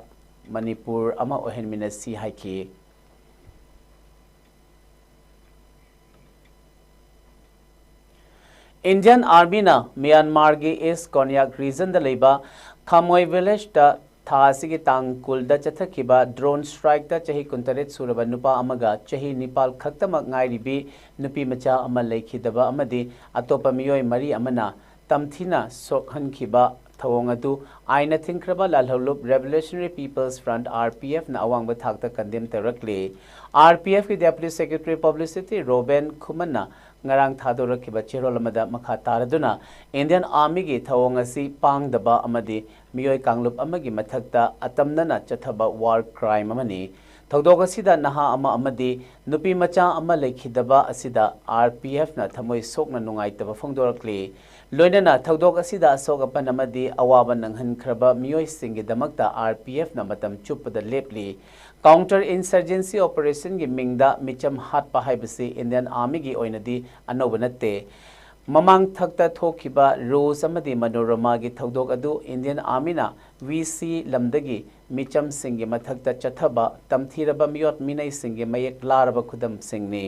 ꯃꯅꯤꯄꯨꯔ ꯑꯃ ꯑꯣꯏꯍꯟꯃꯤꯟꯅꯁꯤ ꯍꯥꯏꯈꯤ꯫ Indian Armyꯅ ꯃ꯭ꯌꯥꯟꯃꯥꯔꯒꯤ East Konyak regionꯗ ꯂꯩꯕ ꯈꯥꯃꯣꯏ villageꯇ ꯊꯥ ꯑꯁꯤꯒꯤ ꯇꯥꯡ ꯀꯨꯟꯗ ꯆꯠꯊꯈꯤꯕ drone strikeꯇ ꯆꯍꯤ ꯀꯨꯟꯇꯔꯦꯠ ꯁꯨꯔꯕ ꯅꯨꯄꯥ ꯑꯃꯒ ꯆꯍꯤ ꯅꯤꯄꯥꯜ ꯈꯛꯇꯃꯛ ꯉꯥꯏꯔꯤꯕꯤ ꯅꯨꯄꯤ ꯃꯆꯥ ꯑꯃ ꯂꯩꯈꯤꯗꯕ ꯑꯃꯗꯤ ꯑꯇꯣꯞꯄ ꯃꯤꯑꯣꯏ ꯃꯔꯤ ꯑꯃꯅ ꯇꯝꯊꯤꯅ ꯁꯣꯛꯍꯟꯈꯤꯕ ꯊꯧꯑꯣꯡ ꯑꯗꯨ ꯑꯥꯏꯟꯅ ꯊꯤꯡꯈ꯭ꯔꯕ ꯂꯥꯜꯍꯧꯂꯨꯞ Revolutionary People's Front, RPFꯅ ꯑꯋꯥꯡꯕ ꯊꯥꯛꯇ condemn ꯇꯧꯔꯛꯂꯤ꯫ RPFꯀꯤ Deputy Secretary Publicity ꯔꯣꯕꯦꯟ ꯈꯨꯃꯟꯅ ꯉꯔꯥꯡ ꯊꯥꯗꯣꯔꯛꯈꯤꯕ ꯆꯦꯔꯣꯜ ꯑꯃꯗ ꯃꯈꯥ ꯇꯥꯔꯗꯨꯅ Indian Armyꯒꯤ ꯊꯧꯑꯣꯡ ꯑꯁꯤ ꯄꯥꯡꯗꯕ ꯑꯃꯗꯤ ꯃꯤꯑꯣꯏ ꯀꯥꯡꯂꯨꯞ ꯑꯃꯒꯤ ꯃꯊꯛꯇ ꯑꯇꯝꯅꯅ ꯆꯠꯊꯕ war crime ꯑꯃꯅꯤ꯫ ꯊꯧꯗꯣꯛ ꯑꯁꯤꯗ ꯅꯍꯥ ꯑꯃ ꯑꯃꯗꯤ ꯅꯨꯄꯤ ꯃꯆꯥ ꯑꯃ ꯂꯩꯈꯤꯗꯕ ꯑꯁꯤꯗ RPFꯅ ꯊꯃꯣꯏ ꯁꯣꯛꯅ ꯅꯨꯡꯉꯥꯏꯇꯕ ꯐꯣꯡꯗꯣꯔꯛꯂꯤ꯫ ꯂꯣꯏꯅꯅ ꯊꯧꯗꯣꯛ ꯑꯁꯤꯗ ꯑꯁꯣꯛ ꯑꯄꯟ ꯑꯃꯗꯤ ꯑꯋꯥꯕ ꯅꯪꯍꯟꯈ꯭ꯔꯕ ꯃꯤꯑꯣꯏꯁꯤꯡꯒꯤꯗꯃꯛꯇ RPFꯅ ꯃꯇꯝ ꯆꯨꯞꯄꯗ ꯂꯦꯞꯂꯤ꯫ Counter insurgency operationꯒꯤ ꯃꯤꯡꯗ ꯃꯤꯆꯝ ꯍꯥꯠꯄ ꯍꯥꯏꯕꯁꯤ Indian Armyꯒꯤ ꯑꯣꯏꯅꯗꯤ ꯑꯅꯧꯕ ꯅꯠꯇꯦ꯫ ꯃꯃꯥꯡ ꯊꯛꯇ ꯊꯣꯛꯈꯤꯕ Roz ꯑꯃꯗꯤ Manoramaꯒꯤ ꯊꯧꯗꯣꯛ ꯑꯗꯨ Indian Armyꯅ VC ꯂꯝꯗꯒꯤ ꯃꯤꯆꯝꯁꯤꯡꯒꯤ ꯃꯊꯛꯇ ꯆꯠꯊꯕ ꯇꯝꯊꯤꯔꯕ ꯃꯤꯑꯣꯠ ꯃꯤꯅꯩꯁꯤꯡꯒꯤ ꯃꯌꯦꯛ ꯂꯥꯔꯕ ꯈꯨꯗꯝꯁꯤꯡꯅꯤ꯫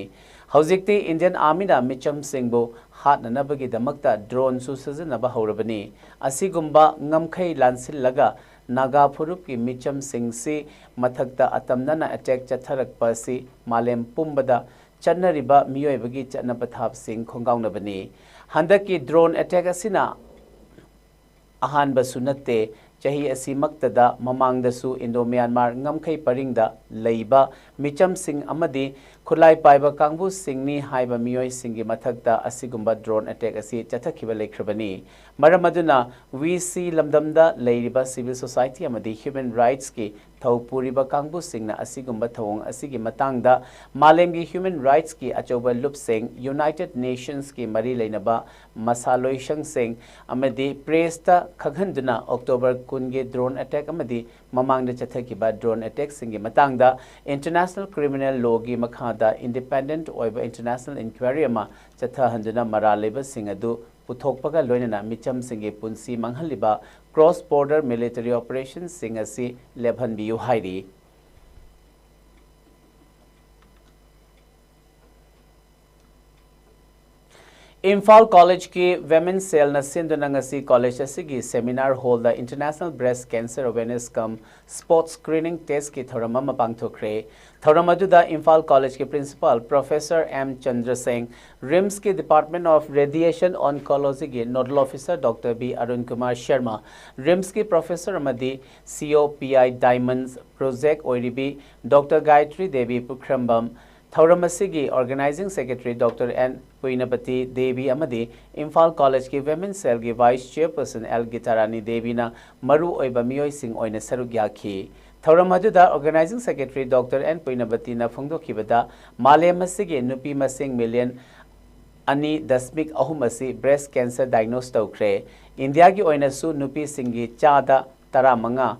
ꯍꯧꯖꯤꯛꯇꯤ Indian Armyꯅ ꯃꯤꯆꯝꯁꯤꯡꯕꯨ ꯍꯥꯠꯅꯅꯕꯒꯤꯗꯃꯛꯇ droneꯁꯨ ꯁꯤꯖꯤꯟꯅꯕ ꯍꯧꯔꯕꯅꯤ꯫ ꯑꯁꯤꯒꯨꯝꯕ ꯉꯝꯈꯩ ꯂꯥꯟꯁꯤꯜꯂꯒ ꯅꯥꯒꯥ ꯐꯨꯔꯨꯞꯀꯤ ꯃꯤꯆꯝꯁꯤꯡꯁꯤ ꯃꯊꯛꯇ ꯑꯇꯝꯅꯅ attack ꯆꯠꯊꯔꯛꯄ ꯑꯁꯤ ꯃꯥꯂꯦꯝ ꯄꯨꯝꯕꯗ ꯆꯠꯅꯔꯤꯕ ꯃꯤꯑꯣꯏꯕꯒꯤ ꯆꯠꯅ ꯄꯊꯥꯞꯁꯤꯡ ꯈꯣꯡꯒꯥꯎꯅꯕꯅꯤ꯫ ꯍꯟꯗꯛꯀꯤ drone attack ꯑꯁꯤꯅ ꯑꯍꯥꯟꯕꯁꯨ ꯅꯠꯇꯦ꯫ ꯆꯍꯤ ꯑꯁꯤꯃꯛꯇꯗ ꯃꯃꯥꯡꯗꯁꯨ Indo-Myanmar ꯉꯝꯈꯩ ꯄꯔꯤꯡꯗ ꯂꯩꯕ ꯃꯤꯆꯝꯁꯤꯡ ꯑꯃꯗꯤ ꯈꯨꯠꯂꯥꯏ ꯄꯥꯏꯕ ꯀꯥꯡꯕꯨꯁꯤꯡꯅꯤ ꯍꯥꯏꯕ ꯃꯤꯑꯣꯏꯁꯤꯡꯒꯤ ꯃꯊꯛꯇ ꯑꯁꯤꯒꯨꯝꯕ drone attack ꯑꯁꯤ ꯆꯠꯊꯈꯤꯕ ꯂꯩꯈ꯭ꯔꯕꯅꯤ꯫ ꯃꯔꯝ ꯑꯗꯨꯅ VC ꯂꯝꯗꯝꯗ ꯂꯩꯔꯤꯕ civil society ꯑꯃꯗꯤ human rightsꯀꯤ ꯊꯧ ꯄꯨꯔꯤꯕ ꯀꯥꯡꯕꯨꯁꯤꯡꯅ ꯑꯁꯤꯒꯨꯝꯕ ꯊꯧꯑꯣꯡ ꯑꯁꯤꯒꯤ ꯃꯇꯥꯡꯗ ꯃꯥꯂꯦꯝꯒꯤ human rightsꯀꯤ ꯑꯆꯧꯕ ꯂꯨꯞꯁꯤꯡ, United Nationsꯀꯤ ꯃꯔꯤ ꯂꯩꯅꯕ ꯃꯁꯥꯂꯣꯏꯁꯪꯁꯤꯡ ꯑꯃꯗꯤ pressꯇ ꯈꯪꯍꯟꯗꯨꯅ October ꯀꯨꯟꯒꯤ drone attack ꯑꯃꯗꯤ ꯃꯃꯥꯡꯗ ꯆꯠꯊꯈꯤꯕ drone attackꯁꯤꯡꯒꯤ ꯃꯇꯥꯡꯗ international criminal lawꯒꯤ ꯃꯈꯥꯗ independent ꯑꯣꯏꯕ international inquiry ꯑꯃ ꯆꯠꯊꯍꯟꯗꯨꯅ ꯃꯔꯥꯜ ꯂꯩꯕꯁꯤꯡ ꯑꯗꯨ ꯄꯨꯊꯣꯛꯄꯒ ꯂꯣꯏꯅꯅ ꯃꯤꯆꯝꯁꯤꯡꯒꯤ ꯄꯨꯟꯁꯤ ꯃꯥꯡꯍꯜꯂꯤꯕ cross border military operationꯁꯤꯡ ꯑꯁꯤ ꯂꯦꯞꯍꯟꯕꯤꯌꯨ ꯍꯥꯏꯔꯤ꯫ ꯏꯝꯐꯥꯜ ꯀꯣꯂꯦꯖꯀꯤ ꯋꯤꯃꯦꯟ ꯁꯦꯜꯅ ꯁꯤꯟꯗꯨꯅ ꯉꯁꯤ ꯀꯣꯂꯦꯖ ꯑꯁꯤꯒꯤ ꯁꯦꯃꯤꯅꯥꯔ ꯍꯣꯜꯗ International Breast Cancer Awareness cum Spot Screening Test ꯀꯤ ꯊꯧꯔꯝ ꯑꯃ ꯄꯥꯡꯊꯣꯛꯈ꯭ꯔꯦ꯫ ꯊꯧꯔꯝ ꯑꯗꯨꯗ ꯏꯝꯐꯥꯜ ꯀꯣꯂꯦꯖꯀꯤ ꯄ꯭ꯔꯤꯟꯁꯤꯄꯥꯜ ꯄ꯭ꯔꯣꯐꯦꯁꯔ ꯑꯦꯝ ꯆꯟꯗ꯭ꯔꯁꯦꯡ, ꯔꯤꯝꯁꯀꯤ Department of Radiation Oncology ꯒꯤ nodal officer doctor B Arun Kumar Sharma, ꯔꯤꯝꯁꯀꯤ ꯄ꯭ꯔꯣꯐꯦꯁꯔ ꯑꯃꯗꯤ C O P I dimensions project ꯑꯣꯏꯔꯤꯕꯤ ꯗꯣꯛꯇꯔ ꯒꯥꯌꯇ꯭ꯔꯤ ꯗꯦꯕꯤ ꯄꯨꯈ꯭ꯔꯝꯕꯝ, ꯊꯧꯔꯝ ꯑꯁꯤꯒꯤ organising secretary doctor N Puinabati Devi ꯑꯃꯗꯤ ꯏꯝꯐꯥꯜ ꯀꯣꯂꯦꯖꯀꯤ ꯋꯤꯃꯦꯟ ꯁꯦꯜꯒꯤ ꯚꯥꯏꯁ ꯆꯦꯌꯔꯄꯔꯁꯟ ꯑꯦꯜ ꯒꯤꯇꯥꯔꯥꯅꯤ ꯗꯦꯕꯤꯅ ꯃꯔꯨ ꯑꯣꯏꯕ ꯃꯤꯑꯣꯏꯁꯤꯡ ꯑꯣꯏꯅ ꯁꯔꯨꯛ ꯌꯥꯈꯤ꯫ ꯊꯧꯔꯝ ꯑꯗꯨꯗ ꯑꯣꯔꯒꯅꯥꯏꯖꯤꯡ ꯁꯦꯀ꯭ꯔꯦꯇꯔꯤ ꯗꯣꯛꯇꯔ ꯑꯦꯟ ꯄꯨꯏꯅꯕꯇꯤꯅ ꯐꯣꯡꯗꯣꯛꯈꯤꯕꯗ, ꯃꯥꯂꯦꯝ ꯑꯁꯤꯒꯤ ꯅꯨꯄꯤ ꯃꯁꯤꯡ ꯃꯤꯂꯤꯌꯟ ꯑꯅꯤ ꯗꯁꯃꯤꯛ ꯑꯍꯨꯝ ꯑꯁꯤ ꯕ꯭ꯔꯦꯁ ꯀꯦꯟꯁꯔ ꯗꯥꯏꯒꯅꯣꯁ ꯇꯧꯈ꯭ꯔꯦ꯫ ꯏꯟꯗꯤꯌꯥꯒꯤ ꯑꯣꯏꯅꯁꯨ ꯅꯨꯄꯤꯁꯤꯡꯒꯤ ꯆꯥꯗ ꯇꯔꯥꯃꯉꯥ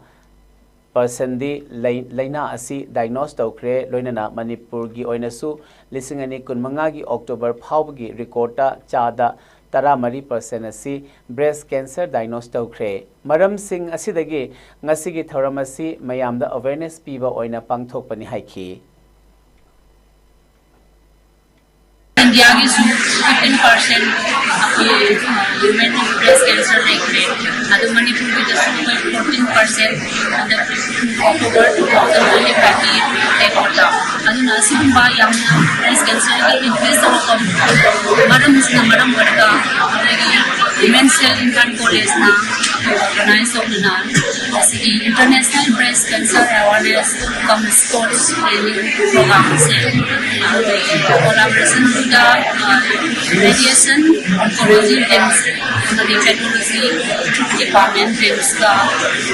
ꯄꯔꯁꯦꯟꯗꯤ ꯂꯩ-, ꯂꯩꯅꯥ ꯑꯁꯤ ꯗꯥꯏꯒꯅꯣꯁ ꯇꯧꯈ꯭ꯔꯦ꯫ ꯂꯣꯏꯅꯅ ꯃꯅꯤꯄꯨꯔꯒꯤ ꯑꯣꯏꯅꯁꯨ ꯂꯤꯁꯤꯡ ꯑꯅꯤ ꯀꯨꯟꯃꯉꯥꯒꯤ ꯑꯣꯛꯇꯣꯕꯔ ꯐꯥꯎꯕꯒꯤ ꯔꯦꯀꯣꯔꯗꯇ ꯆꯥꯗ ꯇꯔꯥꯃꯔꯤ ꯄꯔꯁꯦꯟ ꯑꯁꯤ ꯕ꯭ꯔꯦꯁ ꯀꯦꯟꯁꯔ ꯗꯥꯏꯒꯅꯣꯁ ꯇꯧꯈ꯭ꯔꯦ꯫ ꯃꯔꯝꯁꯤꯡ ꯑꯁꯤꯗꯒꯤ ꯉꯁꯤꯒꯤ ꯊꯧꯔꯝ ꯑꯁꯤ ꯃꯌꯥꯝꯗ ꯑꯋꯦꯔꯅꯦꯁ ꯄꯤꯕ ꯑꯣꯏꯅ ꯄꯥꯡꯊꯣꯛꯄꯅꯤ ꯍꯥꯏꯈꯤ꯫ ꯏꯟꯗꯤꯌꯥꯒꯤꯁꯨ ꯐꯤꯐꯇꯤꯟ ꯄꯥꯔꯁꯦꯟ ꯑꯩꯈꯣꯏ ꯋꯨꯃꯦꯟ ꯕ꯭ꯔꯦꯁ ꯀꯦꯟꯁꯔ ꯂꯩꯈ꯭ꯔꯦ꯫ ꯑꯗꯨ ꯃꯅꯤꯄꯨꯔꯒꯤꯗꯁꯨ ꯑꯩꯈꯣꯏ ꯐꯣꯔꯇꯤꯟ ꯄꯥꯔꯁꯦꯟ ꯍꯟꯗꯛ ꯑꯣꯛꯇꯣꯕꯔ ꯇꯨ ꯊꯥꯎꯖꯟ ꯇ꯭ꯋꯦꯟꯇꯤ ꯐꯥꯏꯚꯀꯤ ꯔꯦꯀꯣꯔꯗ꯫ ꯑꯗꯨꯅ ꯑꯁꯤꯒꯨꯝꯕ ꯌꯥꯝꯅ ꯕ꯭ꯔꯦꯁ ꯀꯦꯟꯁꯔꯒꯤ ꯏꯟꯀ꯭ꯔꯤꯁ ꯇꯧꯔꯛꯄ ꯃꯔꯝꯁꯤꯅ ꯃꯔꯝ ꯑꯣꯏꯔꯒ ꯑꯩꯈꯣꯏꯒꯤ ꯋꯨꯃꯦꯟ ꯁꯦꯜ ꯏꯝꯐꯥꯜ ꯀꯣꯂꯦꯖꯅ ꯑꯩꯈꯣꯏ ꯑꯣꯔꯒꯅꯥꯏꯖ ꯇꯧꯗꯨꯅ ꯉꯁꯤꯒꯤ International Breast Cancer Awareness cum Spot Screening Program ꯑꯁꯤ ꯑꯩꯈꯣꯏꯒꯤ ꯀꯣꯂꯥꯕꯣꯔꯦꯁꯟꯗ, ꯑ, ꯔꯦꯗꯤꯌꯦꯁꯟ ꯑꯣꯟꯀꯣꯂꯣꯖꯤ ꯔꯤꯝꯁ ꯑꯃꯗꯤ ꯄꯦꯊꯣꯂꯣꯖꯤ ꯗꯤꯄꯥꯔꯠꯃꯦꯟ ꯔꯤꯝꯁꯀ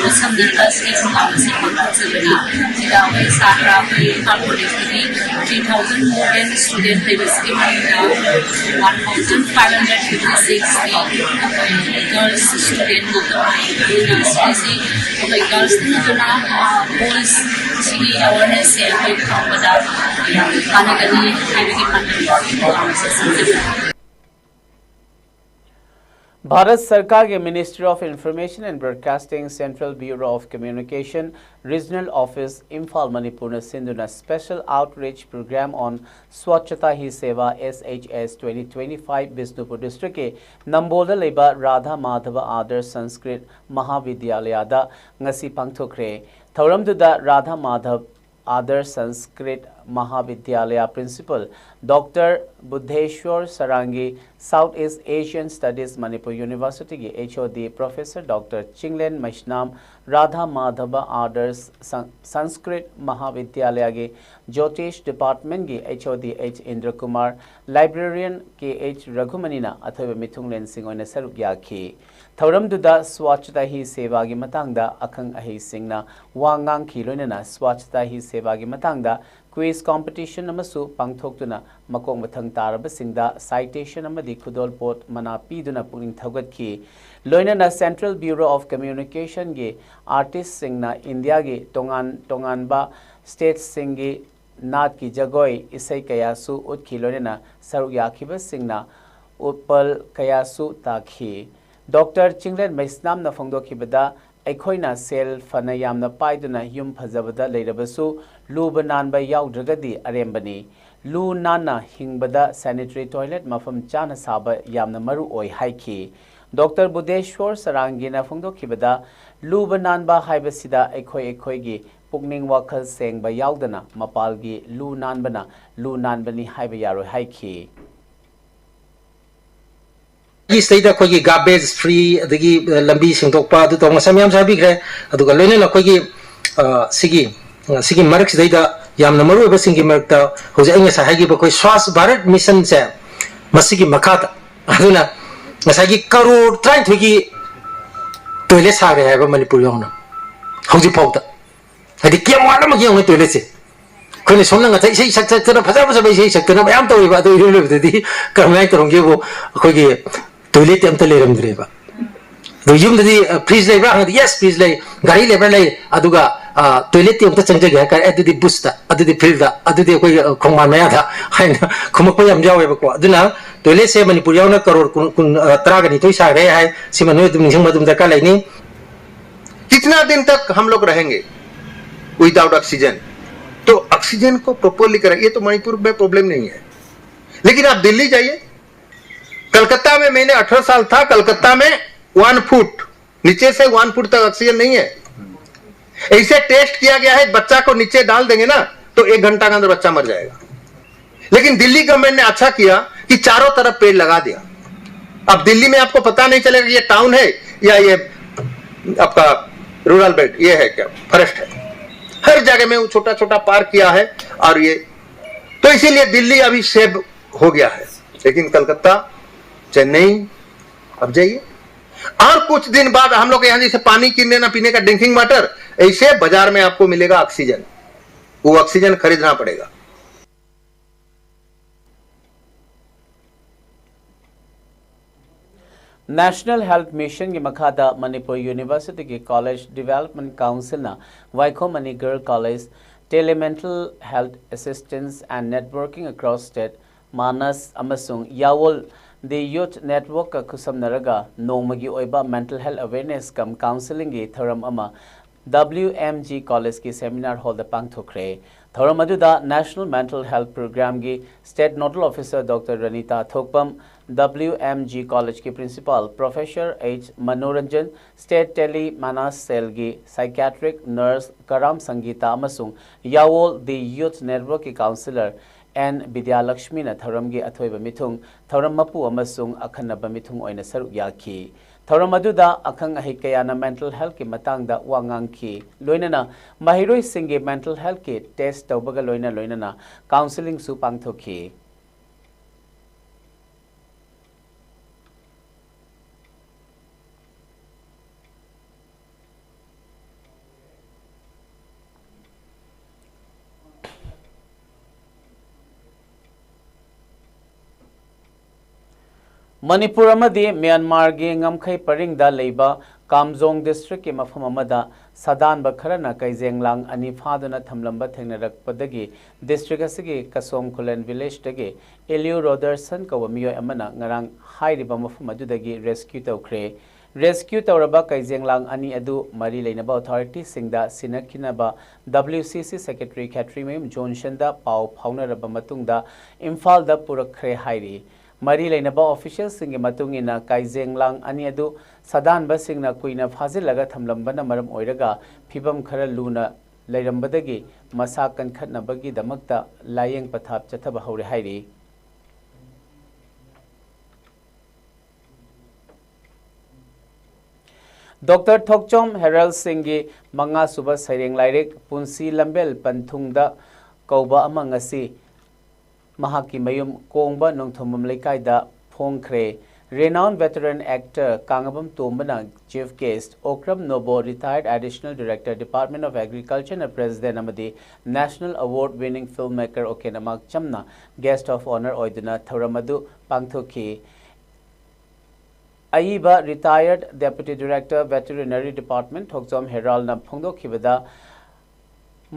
ꯈꯨꯠꯁꯝꯅꯔꯒ ꯁꯤꯒꯤ ꯄ꯭ꯔꯣꯒ꯭ꯔꯥꯝ ꯑꯁꯤ ꯄꯥꯡꯊꯣꯛꯆꯕꯅꯤ꯫ ꯁꯤꯗ ꯑꯩꯈꯣꯏ ꯁꯥꯇ꯭ꯔ, ꯑꯩꯈꯣꯏ Imphal ꯀꯣꯂꯦꯖꯇꯒꯤ three thousand more than student ꯂꯩꯕꯁꯤꯒꯤ ꯃꯅꯨꯡꯗ one thousand five hundred fifty six ꯒꯤ ꯑꯩꯈꯣꯏ ꯒꯔꯜꯁ ꯁ꯭ꯇꯨꯗꯦꯟ ꯉꯥꯛꯇ ꯑꯣꯏ꯫ ꯑꯗꯨꯅ ꯁꯤꯒꯤꯁꯤ ꯑꯩꯈꯣꯏ ꯒꯔꯜꯁꯇ ꯅꯠꯇꯅ, ꯑ, ꯕꯣꯏꯁ ꯁꯤꯒꯤ ꯑꯦꯋꯥꯔꯅꯦꯁꯁꯦ ꯑꯩꯈꯣꯏ ꯐꯪꯕꯗ ꯌꯥꯝ ꯀꯥꯟꯅꯒꯅꯤ ꯍꯥꯏꯕꯒꯤ ꯄꯥꯟꯗꯝꯗ ꯄ꯭ꯔꯣꯒ꯭ꯔꯥꯝ ꯑꯁꯤ ꯁꯤꯟꯖꯕꯅꯤ꯫ ꯚꯥꯔꯠ ꯁꯔꯀꯥꯔꯒꯤ Ministry of Information and Broadcasting, Central Bureau of Communication, Regional Office, Imphal, ꯃꯅꯤꯄꯨꯔꯅ ꯁꯤꯟꯗꯨꯅ Special Outreach Program on Swachhata Hi Seva, S H S twenty twenty-five, Bishnupur ꯗꯤꯁꯇ꯭ꯔꯤꯛꯀꯤ ꯅꯝꯕꯣꯜꯗ ꯂꯩꯕ ꯔꯥꯙꯥ ꯃꯥꯙꯕ ꯑꯥꯗꯔꯁ ꯁꯪꯁꯀ꯭ꯔꯤꯠ ꯃꯍꯥꯕꯤꯗ꯭ꯌꯥꯂꯌꯥꯗ ꯉꯁꯤ ꯄꯥꯡꯊꯣꯛꯈ꯭ꯔꯦ꯫ ꯊꯧꯔꯝꯗꯨꯗ ꯔꯥꯙꯥ ꯃꯥꯙꯕ ꯑꯥꯗꯔꯁ ꯁꯪꯁꯀ꯭ꯔꯤꯠ ꯃꯍꯥꯕꯤꯗ꯭ꯌꯥꯂꯌꯥ ꯄ꯭ꯔꯤꯟꯁꯤꯄꯜ ꯗꯣꯛꯇꯔ ꯕꯨꯙꯦꯁ꯭ꯋꯔ ꯁꯔꯥꯡꯒꯤ, South East Asian Studies Manipur Universityꯒꯤ H O D professor doctor Chinglen Maisnam, Radha Madhab Adarsh ꯁꯪ-, ꯁꯪꯁꯀ꯭ꯔꯤꯠ ꯃꯍꯥꯕꯤꯗ꯭ꯌꯥꯂꯌꯥꯒꯤ ꯖ꯭ꯌꯣꯇꯤꯁ ꯗꯤꯄꯥꯔꯠꯃꯦꯟꯒꯤ H O D H Indrakumar, librarian K H ꯔꯘꯨꯃꯅꯤꯅ ꯑꯊꯣꯏꯕ ꯃꯤꯊꯨꯡꯂꯦꯟꯁꯤꯡ ꯑꯣꯏꯅ ꯁꯔꯨꯛ ꯌꯥꯈꯤ꯫ ꯊꯧꯔꯝꯗꯨꯗ ꯁ꯭ꯋꯥꯆꯇ ꯍꯤ ꯁꯦꯕꯥꯒꯤ ꯃꯇꯥꯡꯗ ꯑꯈꯪ ꯑꯍꯩꯁꯤꯡꯅ ꯋꯥ ꯉꯥꯡꯈꯤ, ꯂꯣꯏꯅꯅ ꯁ꯭ꯋꯥꯆꯇ ꯍꯤ ꯁꯦꯕꯥꯒꯤ ꯃꯇꯥꯡꯗ quiz competition ꯑꯃꯁꯨ ꯄꯥꯡꯊꯣꯛꯇꯨꯅ ꯃꯀꯣꯛ ꯃꯊꯪ ꯇꯥꯔꯕꯁꯤꯡꯗ citation ꯑꯃꯗꯤ ꯈꯨꯗꯣꯜꯄꯣꯠ ꯃꯅꯥ ꯄꯤꯗꯨꯅ ꯄꯨꯛꯅꯤꯡ ꯊꯧꯒꯠꯈꯤ꯫ ꯂꯣꯏꯅꯅ Central Bureau of Communicationꯒꯤ artistꯁꯤꯡꯅ ꯏꯟꯗꯤꯌꯥꯒꯤ ꯇꯣꯉꯥꯟ ꯇꯣꯉꯥꯟꯕ stateꯁꯤꯡꯒꯤ ꯅꯥꯠꯀꯤ ꯖꯒꯣꯏ ꯏꯁꯩ ꯀꯌꯥꯁꯨ ꯎꯠꯈꯤ, ꯂꯣꯏꯅꯅ ꯁꯔꯨꯛ ꯌꯥꯈꯤꯕꯁꯤꯡꯅ ꯎꯠꯄꯜ ꯀꯌꯥꯁꯨ ꯇꯥꯈꯤ꯫ ꯗꯣꯛꯇꯔ ꯆꯤꯡꯂꯦꯟ ꯃꯩꯁꯅꯥꯝꯅ ꯐꯣꯡꯗꯣꯛꯈꯤꯕꯗ, ꯑꯩꯈꯣꯏꯅ ꯁꯦꯜ ꯐꯅ ꯌꯥꯝꯅ ꯄꯥꯏꯗꯨꯅ ꯌꯨꯝ ꯐꯖꯕꯗ ꯂꯩꯔꯕꯁꯨ, ꯂꯨꯕ ꯅꯥꯟꯕ ꯌꯥꯎꯗ꯭ꯔꯒꯗꯤ ꯑꯔꯦꯝꯕꯅꯤ꯫ ꯂꯨ ꯅꯥꯟꯅ ꯍꯤꯡꯕꯗ sanitary toilet ꯃꯐꯝ ꯆꯥꯅ ꯁꯥꯕ ꯌꯥꯝꯅ ꯃꯔꯨ ꯑꯣꯏ ꯍꯥꯏꯈꯤ꯫ ꯗꯣꯛꯇꯔ ꯕꯨꯙꯦꯁ꯭ꯋꯔ ꯁꯔꯥꯡꯒꯤꯅ ꯐꯣꯡꯗꯣꯛꯈꯤꯕꯗ, ꯂꯨꯕ ꯅꯥꯟꯕ ꯍꯥꯏꯕꯁꯤꯗ ꯑꯩꯈꯣꯏ ꯑꯩꯈꯣꯏꯒꯤ ꯄꯨꯛꯅꯤꯡ ꯋꯥꯈꯜ ꯁꯦꯡꯕ ꯌꯥꯎꯗꯅ ꯃꯄꯥꯜꯒꯤ ꯂꯨ ꯅꯥꯟꯕꯅ ꯂꯨ ꯅꯥꯟꯕꯅꯤ ꯍꯥꯏꯕ ꯌꯥꯔꯣꯏ ꯍꯥꯏꯈꯤ꯫ ꯁꯤꯗꯩꯗ ꯑꯩꯈꯣꯏꯒꯤ garbage free, ꯑꯗꯒꯤ, ꯑ, ꯂꯝꯕꯤ ꯁꯦꯡꯗꯣꯛꯄ, ꯑꯗꯨ ꯇꯧꯕ, ꯉꯁꯥꯏ ꯃꯌꯥꯝꯁꯨ ꯍꯥꯏꯕꯤꯈ꯭ꯔꯦ꯫ ꯑꯗꯨꯒ ꯂꯣꯏꯅꯅ ꯑꯩꯈꯣꯏꯒꯤ, ꯑ, ꯁꯤꯒꯤ, ꯑ, ꯁꯤꯒꯤ ꯃꯔꯛꯁꯤꯗꯩꯗ ꯌꯥꯝꯅ ꯃꯔꯨꯑꯣꯏꯕꯁꯤꯡꯒꯤ ꯃꯔꯛꯇ ꯍꯧꯖꯤꯛ ꯑꯩ ꯉꯁꯥꯏ ꯍꯥꯏꯈꯤꯕ ꯑꯩꯈꯣꯏ ꯁ꯭ꯋꯥꯁ ꯚꯥꯔꯠ ꯃꯤꯁꯟꯁꯦ, ꯃꯁꯤꯒꯤ ꯃꯈꯥꯗ, ꯑꯗꯨꯅ ꯉꯁꯥꯏꯒꯤ ꯀꯔꯣꯔ ꯇꯔꯥꯅꯤꯊꯣꯏꯒꯤ toilet ꯁꯥꯈ꯭ꯔꯦ ꯍꯥꯏꯕ ꯃꯅꯤꯄꯨꯔ ꯌꯧꯅ ꯍꯧꯖꯤꯛ ꯐꯥꯎꯗ꯫ ꯍꯥꯏꯗꯤ ꯀꯦꯝ ꯋꯥꯠ ꯑꯃꯒꯤ ꯌꯦꯡꯉꯨꯅꯦ toiletꯁꯦ꯫ ꯑꯩꯈꯣꯏꯅ ꯁꯣꯝꯅ ꯉꯁꯥꯏ ꯏꯁꯩ ꯁꯛ ꯁꯛꯇꯅ, ꯐꯖ ꯐꯖꯕ ꯏꯁꯩ ꯁꯛꯇꯅ ꯃꯌꯥꯝ ꯇꯧꯋꯦꯕ, ꯑꯗꯨ ꯏꯔꯣꯏ ꯂꯣꯏꯕꯗꯗꯤ ꯀꯔꯝꯍꯥꯏꯅ ꯇꯧꯔꯝꯒꯦꯕꯨ, ꯑꯩꯈꯣꯏꯒꯤ toiletꯇꯤ ꯑꯝꯇ ꯂꯩꯔꯝꯗ꯭ꯔꯦꯕ꯫ ꯑꯗꯣ ꯌꯨꯝꯗꯗꯤ, ꯑ, fridge ꯂꯩꯕ꯭ꯔꯥ ꯍꯪꯉꯗꯤ, "Yes, fridge ꯂꯩ, ꯒꯥꯔꯤ ꯂꯩꯕ꯭ꯔꯥ?" ꯂꯩ꯫ ꯑꯗꯨꯒ, ꯇꯣꯏꯂꯦꯠꯇꯤ ꯑꯃꯨꯛꯇ ꯆꯪꯖꯒꯦ ꯍꯥꯏ ꯇꯥꯔꯦ, ꯑꯗꯨꯗꯤ ꯕꯨꯁꯇ, ꯑꯗꯨꯗꯤ ꯐꯤꯜꯗ, ꯑꯗꯨꯗꯤ ꯑꯩꯈꯣꯏꯒꯤ ꯈꯣꯡꯕꯥꯟ ꯃꯌꯥꯗ ꯍꯥꯏꯅ ꯈꯨꯝꯃꯛꯄ ꯌꯥꯝ ꯌꯥꯎꯋꯦꯕꯀꯣ꯫ ꯑꯗꯨꯅ ꯇꯣꯏꯂꯦꯠꯁꯦ ꯃꯅꯤꯄꯨꯔ ꯌꯥꯎꯅ ꯀꯔꯣꯔ ꯀꯨꯟ, ꯀꯨꯟ, ꯑ, ꯇꯔꯥꯒ ꯅꯤꯊꯣꯏ ꯁꯥꯈ꯭ꯔꯦ ꯍꯥꯏ, ꯁꯤꯃ ꯅꯣꯏ ꯑꯗꯨꯝ ꯅꯤꯡꯁꯤꯡꯕ ꯑꯗꯨꯝ ꯗꯔꯀꯥꯔ ꯂꯩꯅꯤ꯫ कितना दिन तक हम लोग रहेंगे without oxygen? तो ऑक्सीजन को प्रॉपरली करें, ये तो मणिपुर में प्रॉब्लम नहीं है। लेकिन आप दिल्ली जाइए, कलकत्ता में मैंने अठारह साल था, कलकत्ता में वन फुट, नीचे से वन फुट तक ऑक्सीजन नहीं है। इसे टेस्ट किया गया है, बच्चा को नीचे डाल देंगे ना, तो एक घंटा के अंदर बच्चा मर जाएगा। लेकिन दिल्ली गवर्नमेंट ने अच्छा किया कि चारों तरफ पेड़ लगा दिया। अब दिल्ली में आपको पता नहीं चलेगा कि ये टाउन है या ये आपका रूरल बेल्ट, ये है क्या, फॉरेस्ट है। हर जगह में वो छोटा छोटा पार्क किया है। और ये तो इसीलिए दिल्ली अभी सेव हो गया है। लेकिन कलकत्ता, चेन्नई, अब जाइए, और कुछ दिन बाद हम लोग के यहाँ जैसे पानी किनने ना पीने का ड्रिंकिंग वाटर, ऐसे बाजार में आपको मिलेगा ऑक्सीजन। वो ऑक्सीजन खरीदना पड़ेगा। National Health Mission ꯒꯤ ꯃꯈꯥꯗ ꯃꯅꯤꯄꯨꯔ ꯌꯨꯅꯤꯚꯔꯁꯤꯇꯤꯒꯤ College Development Council ꯅ ꯋꯥꯏꯈꯣꯝ money Girl College Tele Mental Health Assistance and Networking Across State, ꯃꯥꯅꯁ, ꯑꯃꯁꯨꯡ ꯌꯥꯋꯣꯜ ꯗꯤ ꯌꯨꯊ ꯅꯦꯠꯋꯔꯛꯀ ꯈꯨꯠꯁꯝꯅꯔꯒ ꯅꯣꯡꯃꯒꯤ ꯑꯣꯏꯕ mental health awareness cum counselling ꯒꯤ ꯊꯧꯔꯝ ꯑꯃ W M G College ꯀꯤ seminar hall ꯗ ꯄꯥꯡꯊꯣꯛꯈ꯭ꯔꯦ꯫ ꯊꯧꯔꯝ ꯑꯗꯨꯗ National Mental Health Program ꯒꯤ State Nodal Officer Doctor ꯔꯅꯤꯇꯥ ꯊꯣꯛꯄꯝ, W M G College ꯀꯤ Principal Professor H Manoranjan, State Tele Manas Cell ꯒꯤ psychiatric nurse ꯀꯔꯥꯝ ꯁꯪꯒꯤꯇꯥ ꯑꯃꯁꯨꯡ ꯌꯥꯋꯣꯜ ꯗꯤ ꯌꯨꯊ ꯅꯦꯠꯋꯔꯛꯀꯤ counsellor ꯑꯦꯟ ꯕꯤꯗ꯭ꯌꯥꯂꯛꯁꯃꯤꯅ ꯊꯧꯔꯝꯒꯤ ꯑꯊꯣꯏꯕ ꯃꯤꯊꯨꯡ, ꯊꯧꯔꯝ ꯃꯄꯨ ꯑꯃꯁꯨꯡ ꯑꯈꯟꯅꯕ ꯃꯤꯊꯨꯡ ꯑꯣꯏꯅ ꯁꯔꯨꯛ ꯌꯥꯈꯤ꯫ ꯊꯧꯔꯝ ꯑꯗꯨꯗ ꯑꯈꯪ ꯑꯍꯩ ꯀꯌꯥꯅ mental health ꯀꯤ ꯃꯇꯥꯡꯗ ꯋꯥ ꯉꯥꯡꯈꯤ꯫ ꯂꯣꯏꯅꯅ ꯃꯍꯩꯔꯣꯏꯁꯤꯡꯒꯤ mental health ꯀꯤ test ꯇꯧꯕꯒ ꯂꯣꯏꯅ ꯂꯣꯏꯅꯅ counselling ꯁꯨ ꯄꯥꯡꯊꯣꯛꯈꯤ꯫ ꯃꯅꯤꯄꯨꯔ ꯑꯃꯗꯤ ꯃ꯭ꯌꯥꯟꯃꯥꯔꯒꯤ ꯉꯝꯈꯩ ꯄꯔꯤꯡꯗ ꯂꯩꯕ ꯀꯥꯝꯖꯣꯡ ꯗꯤꯁꯇ꯭ꯔꯤꯛꯀꯤ ꯃꯐꯝ ꯑꯃꯗ ꯁꯥꯗꯥꯟꯕ ꯈꯔꯅ ꯀꯩꯖꯦꯡꯂꯥꯡ ꯑꯅꯤ ꯐꯥꯗꯨꯅ ꯊꯝꯂꯝꯕ ꯊꯦꯡꯅꯔꯛꯄꯗꯒꯤ ꯗꯤꯁꯇ꯭ꯔꯤꯛ ꯑꯁꯤꯒꯤ ꯀꯁꯣꯝ ꯈꯨꯂꯦꯟ ꯚꯤꯂꯦꯖꯇꯒꯤ ꯏꯂꯤꯌꯨ ꯔꯣꯗꯔꯁꯟ ꯀꯧꯕ ꯃꯤꯑꯣꯏ ꯑꯃꯅ ꯉꯔꯥꯡ ꯍꯥꯏꯔꯤꯕ ꯃꯐꯝ ꯑꯗꯨꯗꯒꯤ ꯔꯦꯁꯀ꯭ꯌꯨ ꯇꯧꯈ꯭ꯔꯦ꯫ ꯔꯦꯁꯀ꯭ꯌꯨ ꯇꯧꯔꯕ ꯀꯩꯖꯦꯡꯂꯥꯡ ꯑꯅꯤ ꯑꯗꯨ ꯃꯔꯤ ꯂꯩꯅꯕ ꯑꯣꯊꯣꯔꯤꯇꯤꯁꯤꯡꯗ ꯁꯤꯟꯅꯈꯤꯅꯕ ꯗꯕ꯭ꯂꯤꯎ ꯁꯤ ꯁꯤ ꯁꯦꯀ꯭ꯔꯦꯇꯔꯤ ꯈꯦꯇ꯭ꯔꯤꯃꯌꯨꯝ ꯖꯣꯟꯁꯟꯗ ꯄꯥꯎ ꯐꯥꯎꯅꯔꯕ ꯃꯇꯨꯡꯗ ꯏꯝꯐꯥꯜꯗ ꯄꯨꯔꯛꯈ꯭ꯔꯦ ꯍꯥꯏꯔꯤ꯫ ꯃꯔꯤ ꯂꯩꯅꯕ ꯑꯣꯐꯤꯁꯤꯌꯦꯜꯁꯤꯡꯒꯤ ꯃꯇꯨꯡ ꯏꯟꯅ, ꯀꯩꯖꯦꯡꯂꯥꯡ ꯑꯅꯤ ꯑꯗꯨ ꯁꯥꯗꯥꯟꯕꯁꯤꯡꯅ ꯀꯨꯏꯅ ꯐꯥꯖꯤꯜꯂꯒ ꯊꯝꯂꯝꯕꯅ ꯃꯔꯝ ꯑꯣꯏꯔꯒ ꯐꯤꯕꯝ ꯈꯔ ꯂꯨꯅ ꯂꯩꯔꯝꯕꯗꯒꯤ ꯃꯁꯥ ꯀꯟꯈꯠꯅꯕꯒꯤꯗꯃꯛꯇ ꯂꯥꯌꯦꯡ ꯄꯊꯥꯞ ꯆꯠꯊꯕ ꯍꯧꯔꯦ ꯍꯥꯏꯔꯤ꯫ ꯗꯣꯛꯇꯔ ꯊꯣꯛꯆꯣꯝ ꯍꯦꯔꯜ ꯁꯤꯡꯒꯤ ꯃꯉꯥꯁꯨꯕ ꯁꯩꯔꯦꯡ ꯂꯥꯏꯔꯤꯛ ꯄꯨꯟꯁꯤ ꯂꯝꯕꯦꯜ ꯄꯟꯊꯨꯡꯗ ꯀꯧꯕ ꯑꯃ ꯉꯁꯤ ꯃꯍꯥꯛꯀꯤ ꯃꯌꯨꯝ ꯀꯣꯡꯕ ꯅꯣꯡꯊꯣꯝꯕꯝ ꯂꯩꯀꯥꯏꯗ ꯐꯣꯡꯈ꯭ꯔꯦ꯫ Renowned veteran actor ꯀꯥꯡꯉꯕꯝ ꯇꯣꯝꯕꯅ chief guest, Okram ꯅꯣꯕꯣ, retired additional director, Department of Agriculture ꯅ president ꯑꯃꯗꯤ National Award winning filmmaker ꯑꯣꯀꯦꯟ ꯑꯃꯥꯛꯆꯝꯅ guest of honour ꯑꯣꯏꯗꯨꯅ ꯊꯧꯔꯝ ꯑꯗꯨ ꯄꯥꯡꯊꯣꯛꯈꯤ꯫ ꯑꯏꯕ retired deputy director veterinary department ꯊꯣꯛꯆꯣꯝ ꯍꯦꯔꯥꯜꯅ ꯐꯣꯡꯗꯣꯛꯈꯤꯕꯗ,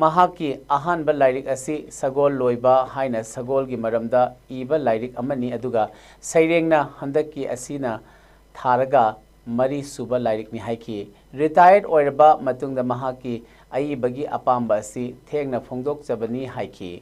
ꯃꯍꯥꯛꯀꯤ ꯑꯍꯥꯟꯕ ꯂꯥꯏꯔꯤꯛ ꯑꯁꯤ ꯁꯒꯣꯜ ꯂꯣꯏꯕ ꯍꯥꯏꯅ ꯁꯒꯣꯜꯒꯤ ꯃꯔꯝꯗ ꯏꯕ ꯂꯥꯏꯔꯤꯛ ꯑꯃꯅꯤ, ꯑꯗꯨꯒ ꯁꯩꯔꯦꯡꯅ ꯍꯟꯗꯛꯀꯤ ꯑꯁꯤꯅ ꯊꯥꯔꯒ ꯃꯔꯤ ꯁꯨꯕ ꯂꯥꯏꯔꯤꯛꯅꯤ ꯍꯥꯏꯈꯤ꯫ ꯔꯤꯇꯥꯌꯔ ꯑꯣꯏꯔꯕ ꯃꯇꯨꯡꯗ ꯃꯍꯥꯛꯀꯤ ꯑꯏꯕꯒꯤ ꯑꯄꯥꯝꯕ ꯑꯁꯤ ꯊꯦꯡꯅ ꯐꯣꯡꯗꯣꯛꯆꯕꯅꯤ ꯍꯥꯏꯈꯤ꯫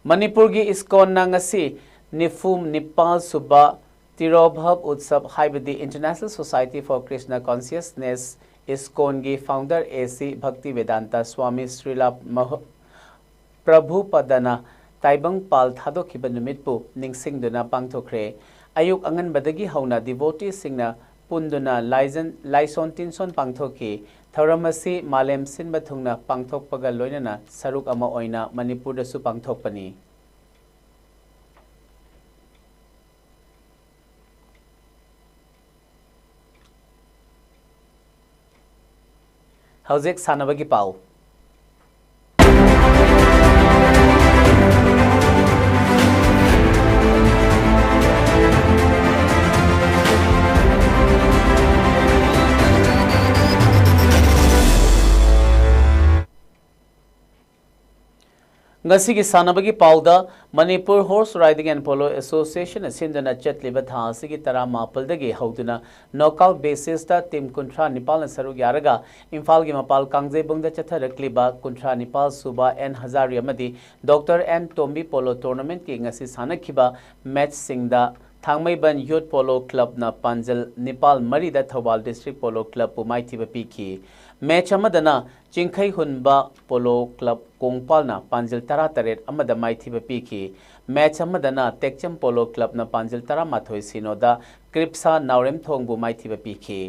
ꯃꯅꯤꯄꯨꯔꯒꯤ ꯏꯁꯀꯣꯟꯅ ꯉꯁꯤ ꯅꯤꯐꯨ ꯅꯤꯄꯥꯜ ꯁꯨꯕ ꯇꯤꯔꯣꯚꯕ ꯎꯠꯁꯕ, ꯍꯥꯏꯕꯗꯤ International Society for Krishna Consciousness, ꯏꯁꯀꯣꯟꯒꯤ founder ꯑꯦ ꯁꯤ ꯚꯛꯇꯤꯚꯦꯗꯥꯟꯇ ꯁ꯭ꯋꯥꯃꯤ ꯁ꯭ꯔꯤꯂꯥ ꯃꯍ-, ꯄ꯭ꯔꯚꯨꯄꯗꯅ ꯇꯥꯏꯕꯪ ꯄꯥꯜ ꯊꯥꯗꯣꯛꯈꯤꯕ ꯅꯨꯃꯤꯠꯄꯨ ꯅꯤꯡꯁꯤꯡꯗꯨꯅ ꯄꯥꯡꯊꯣꯛꯈ꯭ꯔꯦ꯫ ꯑꯌꯨꯛ ꯑꯉꯟꯕꯗꯒꯤ ꯍꯧꯅ devoteeꯁꯤꯡꯅ ꯄꯨꯟꯗꯨꯅ ꯂꯥꯏꯖꯟ-, ꯂꯥꯏꯁꯣꯟ ꯇꯤꯟꯁꯣꯟ ꯄꯥꯡꯊꯣꯛꯈꯤ꯫ ꯊꯧꯔꯝ ꯑꯁꯤ ꯃꯥꯂꯦꯝ ꯁꯤꯟꯕ ꯊꯨꯡꯅ ꯄꯥꯡꯊꯣꯛꯄꯒ ꯂꯣꯏꯅꯅ ꯁꯔꯨꯛ ꯑꯃ ꯑꯣꯏꯅ ꯃꯅꯤꯄꯨꯔꯗꯁꯨ ꯄꯥꯡꯊꯣꯛꯄꯅꯤ꯫ ꯍꯧꯖꯤꯛ ꯁꯥꯟꯅꯕꯒꯤ ꯄꯥꯎ꯫ ꯉꯁꯤꯒꯤ ꯁꯥꯟꯅꯕꯒꯤ ꯄꯥꯎꯗ, Manipur Horse Riding and Polo Association ꯅ ꯁꯤꯟꯗꯨꯅ ꯆꯠꯂꯤꯕ ꯊꯥ ꯑꯁꯤꯒꯤ ꯇꯔꯥꯃꯥꯄꯜꯗꯒꯤ ꯍꯧꯗꯨꯅ knockout basis ꯇ team ꯀꯨꯟꯊ꯭ꯔꯥ ꯅꯤꯄꯥꯜꯅ ꯁꯔꯨꯛ ꯌꯥꯔꯒ ꯏꯝꯐꯥꯜꯒꯤ ꯃꯄꯥꯜ ꯀꯥꯡꯖꯩꯕꯨꯡꯗ ꯆꯠꯊꯔꯛꯂꯤꯕ ꯀꯨꯟꯊ꯭ꯔꯥ ꯅꯤꯄꯥꯜ ꯁꯨꯕ ꯑꯦꯟ ꯍꯖꯥꯔꯤ ꯑꯃꯗꯤ doctor N Tombi Polo Tournament ꯀꯤ ꯉꯁꯤ ꯁꯥꯟꯅꯈꯤꯕ match ꯁꯤꯡꯗ ꯊꯥꯡꯃꯩꯕꯟ Youth Polo Club ꯅ ꯄꯥꯟꯖꯜ ꯅꯤꯄꯥꯜ ꯃꯔꯤꯗ ꯊꯧꯕꯥꯜ District Polo Club ꯄꯨ ꯃꯥꯏꯊꯤꯕ ꯄꯤꯈꯤ꯫ Match ꯑꯃꯗꯅ ꯆꯤꯡꯈꯩ ꯍꯨꯟꯕ Polo Club ꯀꯣꯡꯄꯥꯜꯅ ꯄꯥꯟꯖꯤꯜ ꯇꯔꯥꯇꯔꯦꯠ ꯑꯃꯗ ꯃꯥꯏꯊꯤꯕ ꯄꯤꯈꯤ꯫ Match ꯑꯃꯗꯅ ꯇꯦꯛꯆꯝ Polo Club ꯅ ꯄꯥꯟꯖꯤꯜ ꯇꯔꯥꯃꯥꯊꯣꯏ ꯁꯤꯅꯣꯗ ꯀ꯭ꯔꯤꯞꯁꯥ ꯅꯥꯎꯔꯦꯝꯊꯣꯡꯕꯨ ꯃꯥꯏꯊꯤꯕ ꯄꯤꯈꯤ꯫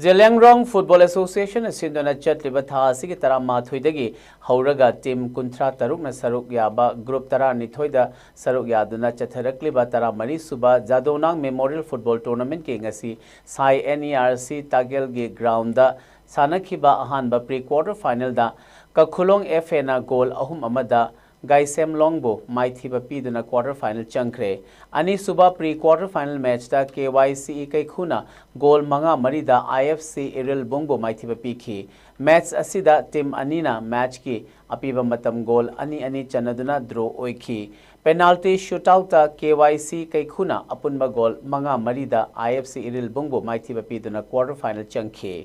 ꯖꯦꯂꯤꯌꯥꯡꯔꯣꯡ Football Association ꯅ ꯁꯤꯟꯗꯨꯅ ꯆꯠꯂꯤꯕ ꯊꯥ ꯑꯁꯤꯒꯤ ꯇꯔꯥꯃꯥꯊꯣꯏꯗꯒꯤ ꯍꯧꯔꯒ team ꯀꯨꯟꯊ꯭ꯔꯥ ꯇꯔꯨꯛꯅ ꯁꯔꯨꯛ ꯌꯥꯕ group ꯇꯔꯥꯅꯤꯊꯣꯏꯗ ꯁꯔꯨꯛ ꯌꯥꯗꯨꯅ ꯆꯠꯊꯔꯛꯂꯤꯕ ꯇꯔꯥꯃꯔꯤ ꯁꯨꯕ ꯖꯥꯗꯣꯅꯥꯡ Memorial Football Tournament ꯀꯤ ꯉꯁꯤ ꯁꯥꯏ N E R C ꯇꯥꯒꯦꯜꯒꯤ ground ꯗ ꯁꯥꯟꯅꯈꯤꯕ ꯑꯍꯥꯟꯕ pre quarter final the ꯀꯈꯨꯂꯣꯡ F A ꯅ goal ꯑꯍꯨꯝ ꯑꯃꯗ ꯒꯥꯏꯁꯦꯝꯂꯣꯡꯕꯨ ꯃꯥꯏꯊꯤꯕ ꯄꯤꯗꯨꯅ quarter final ꯆꯪꯈ꯭ꯔꯦ꯫ ꯑꯅꯤꯁꯨꯕ pre quarter final match ꯇ K Y C E ꯀꯩꯈꯨꯅ goal ꯃꯉꯥ ꯃꯔꯤꯗ I F C ꯏꯔꯤꯜꯕꯨꯡꯕꯨ ꯃꯥꯏꯊꯤꯕ ꯄꯤꯈꯤ꯫ Match ꯑꯁꯤꯗ team ꯑꯅꯤꯅ match ꯀꯤ ꯑꯄꯤꯕ ꯃꯇꯝ goal ꯑꯅꯤ ꯑꯅꯤ ꯆꯟꯅꯗꯨꯅ draw ꯑꯣꯏꯈꯤ꯫ Penalty shootout ꯇ K Y C ꯀꯩꯈꯨꯅ ꯑꯄꯨꯟꯕ goal ꯃꯉꯥ ꯃꯔꯤꯗ I F C ꯏꯔꯤꯜꯕꯨꯡꯕꯨ ꯃꯥꯏꯊꯤꯕ ꯄꯤꯗꯨꯅ quarter final ꯆꯪꯈꯤ꯫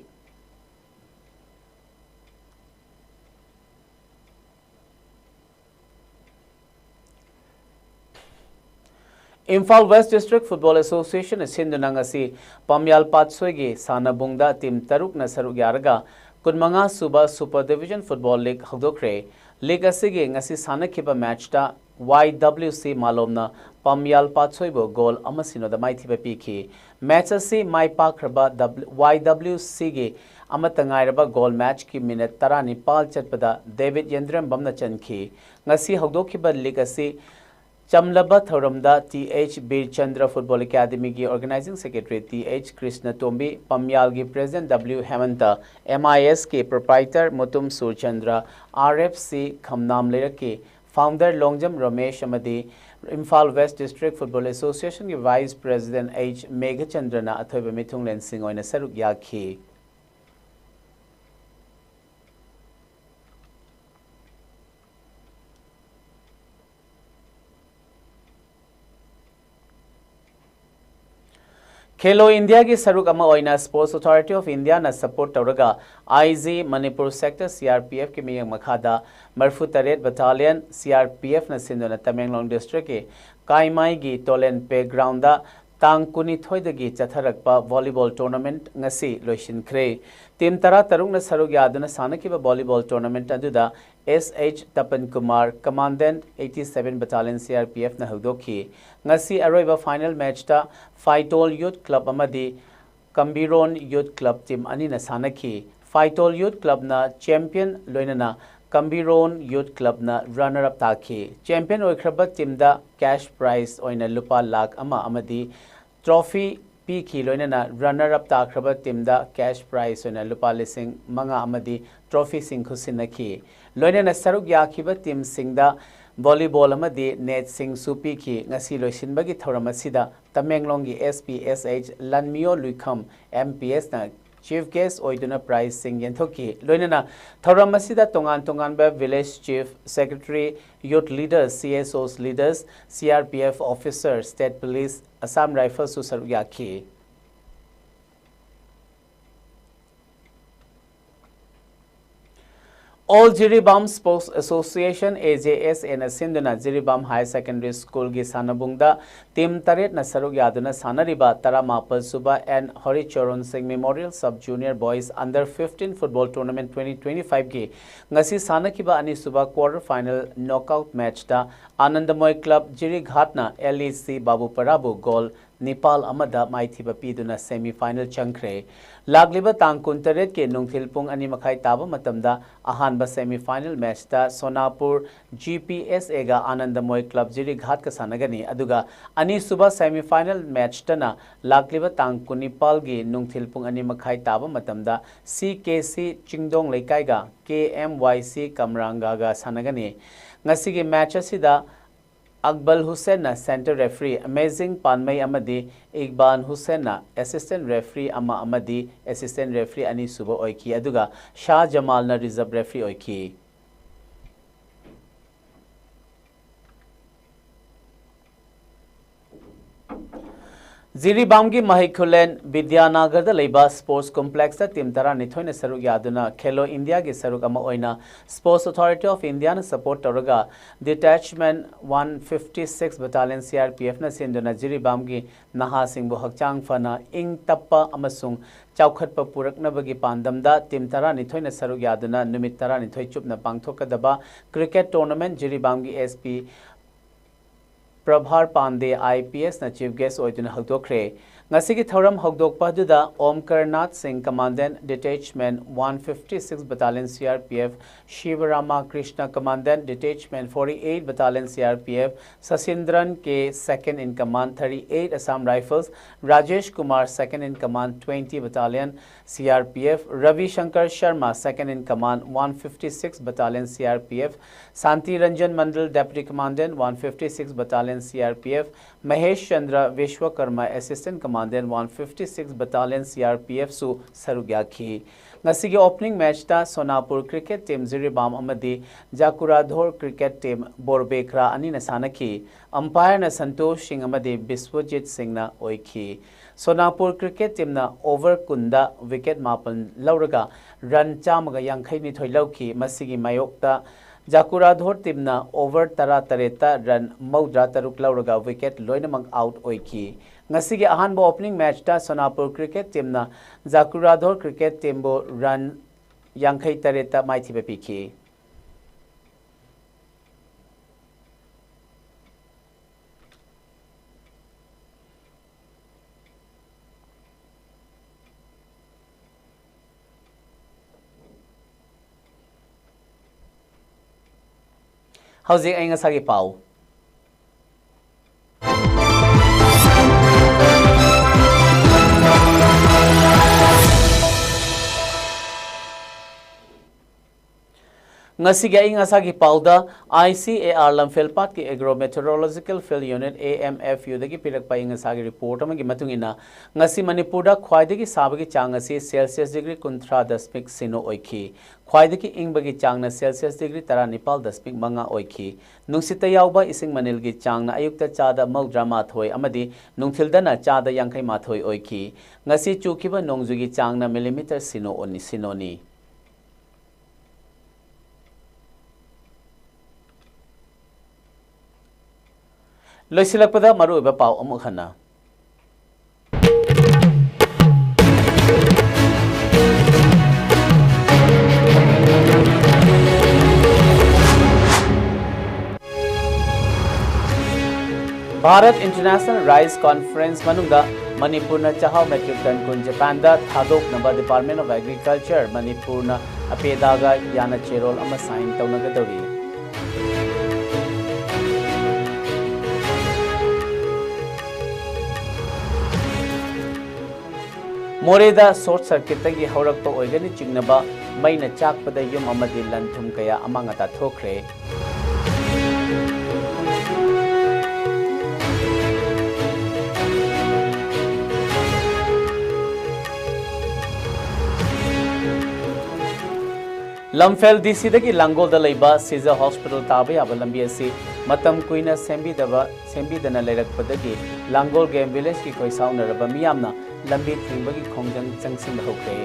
Imphal West District Football Association ꯅ ꯁꯤꯟꯗꯨꯅ ꯉꯁꯤ ꯄꯥꯝꯌꯥꯜ ꯄꯥꯠꯁꯣꯏꯒꯤ ꯁꯥꯟꯅꯕꯨꯡꯗ team ꯇꯔꯨꯛꯅ ꯁꯔꯨꯛ ꯌꯥꯔꯒ ꯀꯨꯟꯃꯉꯥ ꯁꯨꯕ Super Division Football League ꯍꯧꯗꯣꯛꯈ꯭ꯔꯦ꯫ League ꯑꯁꯤꯒꯤ ꯉꯁꯤ ꯁꯥꯟꯅꯈꯤꯕ match ꯇ Y W C ꯃꯥꯂꯣꯝꯅ ꯄꯥꯝꯌꯥꯜ ꯄꯥꯠꯁꯣꯏꯕꯨ goal ꯑꯃ ꯁꯤꯅꯣꯗ ꯃꯥꯏꯊꯤꯕ ꯄꯤꯈꯤ꯫ Match ꯑꯁꯤ ꯃꯥꯏ ꯄꯥꯛꯈ꯭ꯔꯕ W-, Y W C ꯒꯤ ꯑꯃꯠꯇ ꯉꯥꯏꯔꯕ goal match ꯀꯤ minute ꯇꯔꯥꯅꯤꯄꯥꯜ ꯆꯠꯄꯗ ꯗꯦꯕꯤꯠ ꯌꯦꯟꯗ꯭ꯔꯦꯝꯕꯝꯅ ꯆꯟꯈꯤ꯫ ꯉꯁꯤ ꯍꯧꯗꯣꯛꯈꯤꯕ league ꯑꯁꯤ ꯆꯝꯂꯕ ꯊꯧꯔꯝꯗ T H ꯕꯤꯔꯆꯟꯗ꯭ꯔ Football Academy ꯒꯤ Organizing Secretary T H ꯀ꯭ꯔꯤꯁꯅꯇꯣꯝꯕꯤ, ꯄꯥꯝꯌꯥꯜꯒꯤ President W ꯍꯦꯃꯟꯇ, M I S ꯀꯤ proprietor Mutum Surchandra, R F C ꯈꯝꯅꯥꯝ ꯂꯩꯔꯛꯀꯤ founder Longjam Ramesh ꯑꯃꯗꯤ Imphal West District Football Association ꯒꯤ Vice President H ꯃꯦꯘꯆꯟꯗ꯭ꯔꯅ ꯑꯊꯣꯏꯕ ꯃꯤꯊꯨꯡꯂꯦꯟꯁꯤꯡ ꯑꯣꯏꯅ ꯁꯔꯨꯛ ꯌꯥꯈꯤ꯫ ꯈꯦꯂꯣ ꯏꯟꯗꯤꯌꯥꯒꯤ ꯁꯔꯨꯛ ꯑꯃ ꯑꯣꯏꯅ Sports Authority of Indiaꯅ support ꯇꯧꯔꯒ I G Manipur Sector C R P Fꯀꯤ ꯃꯤꯠꯌꯦꯡ ꯃꯈꯥꯗ ꯃꯔꯤꯐꯨ ꯇꯔꯦꯠ Battalion C R P Fꯅ ꯁꯤꯟꯗꯨꯅ ꯇꯃꯦꯡꯂꯣꯡ districtꯀꯤ ꯀꯥꯏꯃꯥꯏꯒꯤ ꯇꯣꯂꯦꯟꯄꯦ groundꯗ ꯇꯥꯡ ꯀꯨꯟꯅꯤꯊꯣꯏꯗꯒꯤ ꯆꯠꯊꯔꯛꯄ volleyball tournament ꯉꯁꯤ ꯂꯣꯏꯁꯤꯟꯈ꯭ꯔꯦ꯫ Team ꯇꯔꯥꯇꯔꯨꯛꯅ ꯁꯔꯨꯛ ꯌꯥꯗꯨꯅ ꯁꯥꯟꯅꯈꯤꯕ volleyball tournament ꯑꯗꯨꯗ S H Tapan Kumar, Commandant eighty seven Battalion C R P Fꯅ ꯍꯧꯗꯣꯛꯈꯤ꯫ ꯉꯁꯤ ꯑꯔꯣꯏꯕ final matchꯇ ꯐꯥꯏꯇꯣꯜ Youth Club ꯑꯃꯗꯤ ꯀꯝꯕꯤꯔꯣꯟ Youth Club team ꯑꯅꯤꯅ ꯁꯥꯟꯅꯈꯤ꯫ ꯐꯥꯏꯇꯣꯜ Youth Clubꯅ champion, ꯂꯣꯏꯅꯅ ꯀꯝꯕꯤꯔꯣꯟ Youth Clubꯅ runner up ꯇꯥꯈꯤ꯫ Champion ꯑꯣꯏꯈ꯭ꯔꯕ teamꯗ cash prize ꯑꯣꯏꯅ ꯂꯨꯄꯥ ꯂꯥꯈ ꯑꯃ ꯑꯃꯗꯤ trophy ꯄꯤꯈꯤ, ꯂꯣꯏꯅꯅ runner up ꯇꯥꯈ꯭ꯔꯕ teamꯗ cash prize ꯑꯣꯏꯅ ꯂꯨꯄꯥ ꯂꯤꯁꯤꯡ ꯃꯉꯥ ꯑꯃꯗꯤ trophyꯁꯤꯡ ꯈꯨꯠꯁꯤꯟꯅꯈꯤ꯫ ꯂꯣꯏꯅꯅ ꯁꯔꯨꯛ ꯌꯥꯈꯤꯕ teamꯁꯤꯡꯗ volleyball ꯑꯃꯗꯤ netꯁꯤꯡꯁꯨ ꯄꯤꯈꯤ꯫ ꯉꯁꯤ ꯂꯣꯏꯁꯤꯟꯕꯒꯤ ꯊꯧꯔꯝ ꯑꯁꯤꯗ ꯇꯃꯦꯡꯂꯣꯡꯒꯤ S P S H ꯂꯟꯃꯤꯌꯣ ꯂꯨꯏꯈꯝ M P Sꯅ chief guest ꯑꯣꯏꯗꯨꯅ prizeꯁꯤꯡ ꯌꯦꯟꯊꯣꯛꯈꯤ꯫ ꯂꯣꯏꯅꯅ ꯊꯧꯔꯝ ꯑꯁꯤꯗ ꯇꯣꯉꯥꯟ ꯇꯣꯉꯥꯟꯕ village chief, secretary, youth leaders, C S Os leaders, C R P F officer, state police, Assam Riflesꯁꯨ ꯁꯔꯨꯛ ꯌꯥꯈꯤ꯫ All Jiribam Sports Association, A J S Aꯅ ꯁꯤꯟꯗꯨꯅ Jiribam Higher Secondary Schoolꯒꯤ ꯁꯥꯟꯅꯕꯨꯡꯗ team ꯇꯔꯦꯠꯅ ꯁꯔꯨꯛ ꯌꯥꯗꯨꯅ ꯁꯥꯟꯅꯔꯤꯕ ꯇꯔꯥꯃꯥꯄꯜ ꯁꯨꯕ N Haricharan Singh Memorial Sub Junior Boys Under fifteen Football Tournament twenty twenty-fiveꯒꯤ ꯉꯁꯤ ꯁꯥꯟꯅꯈꯤꯕ ꯑꯅꯤꯁꯨꯕ quarter final knockout matchꯇ Anandamoy Club ꯖꯤꯔꯤꯘꯥꯠꯅ L E C ꯕꯥꯕꯨꯄꯔꯥꯕꯨ goal ꯅꯤꯄꯥꯜ ꯑꯃꯗ ꯃꯥꯏꯊꯤꯕ ꯄꯤꯗꯨꯅ semi final ꯆꯪꯈ꯭ꯔꯦ꯫ ꯂꯥꯛꯂꯤꯕ ꯇꯥꯡ ꯀꯨꯟꯇꯔꯦꯠꯀꯤ ꯅꯨꯡꯊꯤꯜ ꯄꯨꯡ ꯑꯅꯤ ꯃꯈꯥꯏ ꯇꯥꯕ ꯃꯇꯝꯗ ꯑꯍꯥꯟꯕ semi final matchꯇ ꯁꯣꯅꯥꯄꯨꯔ G P S Aꯒ Anandamoy Club ꯖꯤꯔꯤꯘꯥꯠꯀ ꯁꯥꯟꯅꯒꯅꯤ꯫ ꯑꯗꯨꯒ ꯑꯅꯤꯁꯨꯕ semi final matchꯇꯅ ꯂꯥꯛꯂꯤꯕ ꯇꯥꯡ ꯀꯨꯟꯅꯤꯄꯥꯜꯒꯤ ꯅꯨꯡꯊꯤꯜ ꯄꯨꯡ ꯑꯅꯤ ꯃꯈꯥꯏ ꯇꯥꯕ ꯃꯇꯝꯗ C K C ꯆꯤꯡꯗꯣꯡ ꯂꯩꯀꯥꯏꯒ K M Y C ꯀꯝꯔꯥꯡꯒꯥꯒ ꯁꯥꯟꯅꯒꯅꯤ꯫ ꯉꯁꯤꯒꯤ match ꯑꯁꯤꯗ ꯑꯛꯕꯜ ꯍꯨꯁꯦꯟꯅ center referee, ꯑꯃꯦꯖꯤꯡ ꯄꯥꯟꯃꯩ ꯑꯃꯗꯤ ꯏꯛꯕꯥꯟ ꯍꯨꯁꯦꯟꯅ assistant referee ꯑꯃ ꯑꯃꯗꯤ assistant referee ꯑꯅꯤꯁꯨꯕ ꯑꯣꯏꯈꯤ, ꯑꯗꯨꯒ ꯁꯥꯍ ꯖꯃꯥꯜꯅ reserve referee ꯑꯣꯏꯈꯤ꯫ ꯖꯤꯔꯤꯕꯥꯝꯒꯤ ꯃꯍꯩ ꯈꯨꯂꯦꯟ ꯕꯤꯗ꯭ꯌꯥꯅꯥꯒꯔꯗ ꯂꯩꯕ ꯁ꯭ꯄꯣꯔꯠꯁ ꯀꯣꯝꯄ꯭ꯂꯦꯛꯁꯇ ꯇꯤꯝ ꯇꯔꯥꯅꯤꯊꯣꯏꯅ ꯁꯔꯨꯛ ꯌꯥꯗꯨꯅ ꯈꯦꯂꯣ ꯏꯟꯗꯤꯌꯥꯒꯤ ꯁꯔꯨꯛ ꯑꯃ ꯑꯣꯏꯅ sports authority of Indian support ꯇꯧꯔꯒ detachment one fifty six battalion C R P F ꯅ ꯁꯤꯟꯗꯨꯅ ꯖꯤꯔꯤꯕꯥꯝꯒꯤ ꯅꯍꯥꯁꯤꯡꯕꯨ ꯍꯛꯆꯥꯡ ꯐꯅ, ꯏꯪ ꯇꯞꯄ ꯑꯃꯁꯨꯡ ꯆꯥꯎꯈꯠꯄ ꯄꯨꯔꯛꯅꯕꯒꯤ ꯄꯥꯟꯗꯝꯗ ꯇꯤꯝ ꯇꯔꯥꯅꯤꯊꯣꯏꯅ ꯁꯔꯨꯛ ꯌꯥꯗꯨꯅ ꯅꯨꯃꯤꯠ ꯇꯔꯥꯅꯤꯊꯣꯏ ꯆꯨꯞꯅ ꯄꯥꯡꯊꯣꯛꯀꯗꯕ ꯀ꯭ꯔꯤꯀꯦꯠ ꯇꯣꯔꯅꯥꯃꯦꯟꯠ ꯖꯤꯔꯤꯕꯥꯝꯒꯤ S P Pravar Pandey I P S ꯅ ꯆꯤꯐ ꯒꯦꯁ꯭ꯠ ꯑꯣꯏꯗꯨꯅ ꯍꯧꯗꯣꯛꯈ꯭ꯔꯦ꯫ ꯉꯁꯤꯒꯤ ꯊꯧꯔꯝ ꯍꯧꯗꯣꯛꯄ ꯑꯗꯨꯗ ꯑꯣꯝꯀꯔꯅꯥꯊ ꯁꯤꯡ, ꯀꯃꯥꯟꯗꯦꯟꯠ, detachment one fifty six battalion C R P F, ꯁꯤꯕ Rama Krishna, ꯀꯃꯥꯟꯗꯦꯟꯠ, detachment forty eight battalion C R P F, ꯁꯁꯤꯟꯗ꯭ꯔꯟ K, second in command thirty eight Assam Rifles, Rajesh Kumar, second in command twenty battalion C R P F, Ravi Shankar Sharma, second in command one fifty six battalion C R P F, Santi Ranjan Mandal, deputy commandant one fifty six battalion C R P F, Mahesh Chandra Vishwakarma, assistant commandant one fifty six battalion C R P F ꯁꯨ ꯁꯔꯨꯛ ꯌꯥꯈꯤ꯫ ꯉꯁꯤꯒꯤ opening match ꯇ ꯁꯣꯅꯥꯄꯨꯔ cricket team Jiribam ꯑꯃꯗꯤ ꯖꯥꯀꯨꯔꯥꯙꯣꯔ cricket team ꯕꯣꯔꯕꯦꯈ꯭ꯔꯥ ꯑꯅꯤꯅ ꯁꯥꯟꯅꯈꯤ꯫ Umpire ꯅ ꯁꯟꯇꯣꯁ ꯁꯤꯡ ꯑꯃꯗꯤ ꯕꯤꯁ꯭ꯋꯖꯤꯠ ꯁꯤꯡꯅ ꯑꯣꯏꯈꯤ꯫ ꯁꯣꯅꯥꯄꯨꯔ cricket team ꯅ over ꯀꯨꯟꯗ wicket ꯃꯥꯄꯟ ꯂꯧꯔꯒ run ꯆꯥꯝꯃꯒ ꯌꯥꯡꯈꯩ ꯅꯤꯊꯣꯏ ꯂꯧꯈꯤ꯫ ꯃꯁꯤꯒꯤ ꯃꯥꯌꯣꯛꯇ ꯖꯥꯀꯨꯔꯥꯙꯣꯔ team ꯅ over ꯇꯔꯥ ꯇꯔꯦꯠꯇ run ꯃꯧꯗ꯭ꯔꯥ ꯇꯔꯨꯛ ꯂꯧꯔꯒ wicket ꯂꯣꯏꯅꯃꯛ out ꯑꯣꯏꯈꯤ꯫ ꯉꯁꯤꯒꯤ ꯑꯍꯥꯟꯕ opening match ꯇ ꯁꯣꯅꯥꯄꯨꯔ cricket team ꯅ ꯖꯥꯀꯨꯔꯥꯙꯣꯔ cricket team ꯕꯨ run ꯌꯥꯡꯈꯩ ꯇꯔꯦꯠꯇ ꯃꯥꯏꯊꯤꯕ ꯄꯤꯈꯤ꯫ ꯍꯧꯖꯤꯛ ꯑꯏꯪ ꯑꯁꯥꯒꯤ ꯄꯥꯎ꯫ ꯉꯁꯤꯒꯤ ꯑꯏꯪ ꯑꯁꯥꯒꯤ ꯄꯥꯎꯗ, ICAR ꯂꯝꯐꯦꯜ ꯄꯥꯠꯀꯤ Agro Meteorological Field Unit, AMFUꯗꯒꯤ ꯄꯤꯔꯛꯄ ꯑꯏꯪ ꯑꯁꯥꯒꯤ ꯔꯤꯄꯣꯔꯠ ꯑꯃꯒꯤ ꯃꯇꯨꯡ ꯏꯟꯅ, ꯉꯁꯤ ꯃꯅꯤꯄꯨꯔꯗ ꯈ꯭ꯋꯥꯏꯗꯒꯤ ꯁꯥꯕꯒꯤ ꯆꯥꯡ ꯑꯁꯤ ꯁꯦꯜꯁꯤꯌꯁ ꯗꯤꯒ꯭ꯔꯤ ꯀꯨꯟꯊ꯭ꯔꯥ ꯗꯁꯃꯤꯛ ꯁꯤꯅꯣ ꯑꯣꯏꯈꯤ꯫ ꯈ꯭ꯋꯥꯏꯗꯒꯤ ꯏꯪꯕꯒꯤ ꯆꯥꯡꯅ ꯁꯦꯜꯁꯤꯌꯁ ꯗꯤꯒ꯭ꯔꯤ ꯇꯔꯥꯅꯤꯄꯥꯜ ꯗꯁꯃꯤꯛ ꯃꯉꯥ ꯑꯣꯏꯈꯤ꯫ ꯅꯨꯡꯁꯤꯠꯇ ꯌꯥꯎꯕ ꯏꯁꯤꯡ ꯃꯅꯤꯜꯒꯤ ꯆꯥꯡꯅ ꯑꯌꯨꯛꯇ ꯆꯥꯗ ꯃꯧꯗ꯭ꯔꯥ ꯃꯥꯊꯣꯏ ꯑꯃꯗꯤ ꯅꯨꯡꯊꯤꯜꯗꯅ ꯆꯥꯗ ꯌꯥꯡꯈꯩ ꯃꯥꯊꯣꯏ ꯑꯣꯏꯈꯤ꯫ ꯉꯁꯤ ꯆꯨꯈꯤꯕ ꯅꯣꯡꯖꯨꯒꯤ ꯆꯥꯡꯅ ꯃꯤꯂꯤꯃꯤꯇꯔ ꯁꯤꯅꯣ ꯑꯣꯅꯤ, ꯁꯤꯅꯣꯅꯤ꯫ ꯂꯣꯏꯁꯤꯜꯂꯛꯄꯗ ꯃꯔꯨꯑꯣꯏꯕ ꯄꯥꯎ ꯑꯃꯨꯛ ꯍꯟꯅ꯫ ꯚꯥꯔꯠ ꯏꯟꯇꯔꯅꯦꯁꯅꯦꯜ ꯔꯥꯏꯁ ꯀꯣꯟꯐꯔꯦꯟꯁ ꯃꯅꯨꯡꯗ ꯃꯅꯤꯄꯨꯔꯅ ꯆꯥꯛꯍꯥꯎ ꯃꯦꯇ꯭ꯔꯤꯛ ꯇꯟ ꯀꯨꯟ ꯖꯄꯥꯟꯗ ꯊꯥꯗꯣꯛꯅꯕ ꯗꯤꯄꯥꯔꯠꯃꯦꯟ ꯑꯣꯐ ꯑꯦꯒ꯭ꯔꯤꯀꯜꯆꯔ ꯃꯅꯤꯄꯨꯔꯅ ꯑꯄꯦꯗꯥꯒ ꯌꯥꯅ ꯆꯦꯔꯣꯜ ꯑꯃ ꯁꯥꯏꯟ ꯇꯧꯅꯒꯗꯧꯔꯤ꯫ ꯃꯣꯔꯦꯗ ꯁꯣꯔꯠ ꯁꯔꯀꯤꯠꯇꯒꯤ ꯍꯧꯔꯛꯄ ꯑꯣꯏꯒꯅꯤ ꯆꯤꯡꯅꯕ ꯃꯩꯅ ꯆꯥꯛꯄꯗ ꯌꯨꯝ ꯑꯃꯗꯤ ꯂꯟ ꯊꯨꯝ ꯀꯌꯥ ꯑꯃꯥꯡ ꯑꯇꯥ ꯊꯣꯛꯈ꯭ꯔꯦ꯫ ꯂꯝꯐꯦꯜ DCꯗꯒꯤ ꯂꯥꯡꯒꯣꯜꯗ ꯂꯩꯕ ꯁꯤꯖ ꯍꯣꯁꯄꯤꯇꯥꯜ ꯇꯥꯕ ꯌꯥꯕ ꯂꯝꯕꯤ ꯑꯁꯤ ꯃꯇꯝ ꯀꯨꯏꯅ ꯁꯦꯝꯕꯤꯗꯕ, ꯁꯦꯝꯕꯤꯗꯅ ꯂꯩꯔꯛꯄꯗꯒꯤ ꯂꯥꯡꯒꯣꯜ ꯒꯦꯝ ꯚꯤꯂꯦꯖꯀꯤ ꯈꯣꯏꯁꯥꯎꯅꯔꯕ ꯃꯤꯌꯥꯝꯅ ꯂꯝꯕꯤ ꯊꯤꯡꯕꯒꯤ ꯈꯣꯡꯖꯪ ꯆꯪꯁꯤꯟꯕ ꯍꯧꯈ꯭ꯔꯦ꯫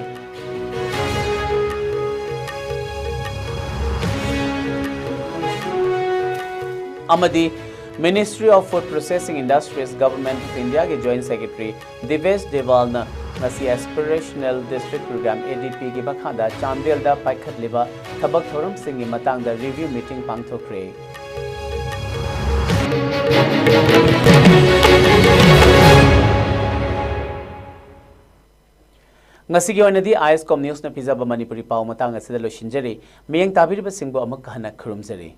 ꯑꯃꯗꯤ Ministry of Food Processing Industries, Government of Indiaꯒꯤ Joint Secretary ꯗꯤꯕꯦꯁ ꯗꯦꯋꯥꯜꯅ ꯉꯁꯤ Aspirational District Program, ADPꯒꯤ ꯃꯈꯥꯗ ꯆꯥꯟꯗꯦꯜꯗ ꯄꯥꯏꯈꯠꯂꯤꯕ ꯊꯕꯛ ꯊꯧꯔꯝꯁꯤꯡꯒꯤ ꯃꯇꯥꯡꯗ review meeting ꯄꯥꯡꯊꯣꯛꯈ꯭ꯔꯦ꯫ ꯉꯁꯤꯒꯤ ꯑꯣꯏꯅꯗꯤ ISCOM Newsꯅ ꯄꯤꯖꯕ ꯃꯅꯤꯄꯨꯔꯤ ꯄꯥꯎ ꯃꯇꯥꯡ ꯑꯁꯤꯗ ꯂꯣꯏꯁꯤꯟꯖꯔꯤ꯫ ꯃꯤꯠꯌꯦꯡ ꯇꯥꯕꯤꯔꯤꯕꯁꯤꯡꯕꯨ ꯑꯃꯨꯛ ꯍꯟꯅ ꯈꯨꯔꯨꯝꯖꯔꯤ꯫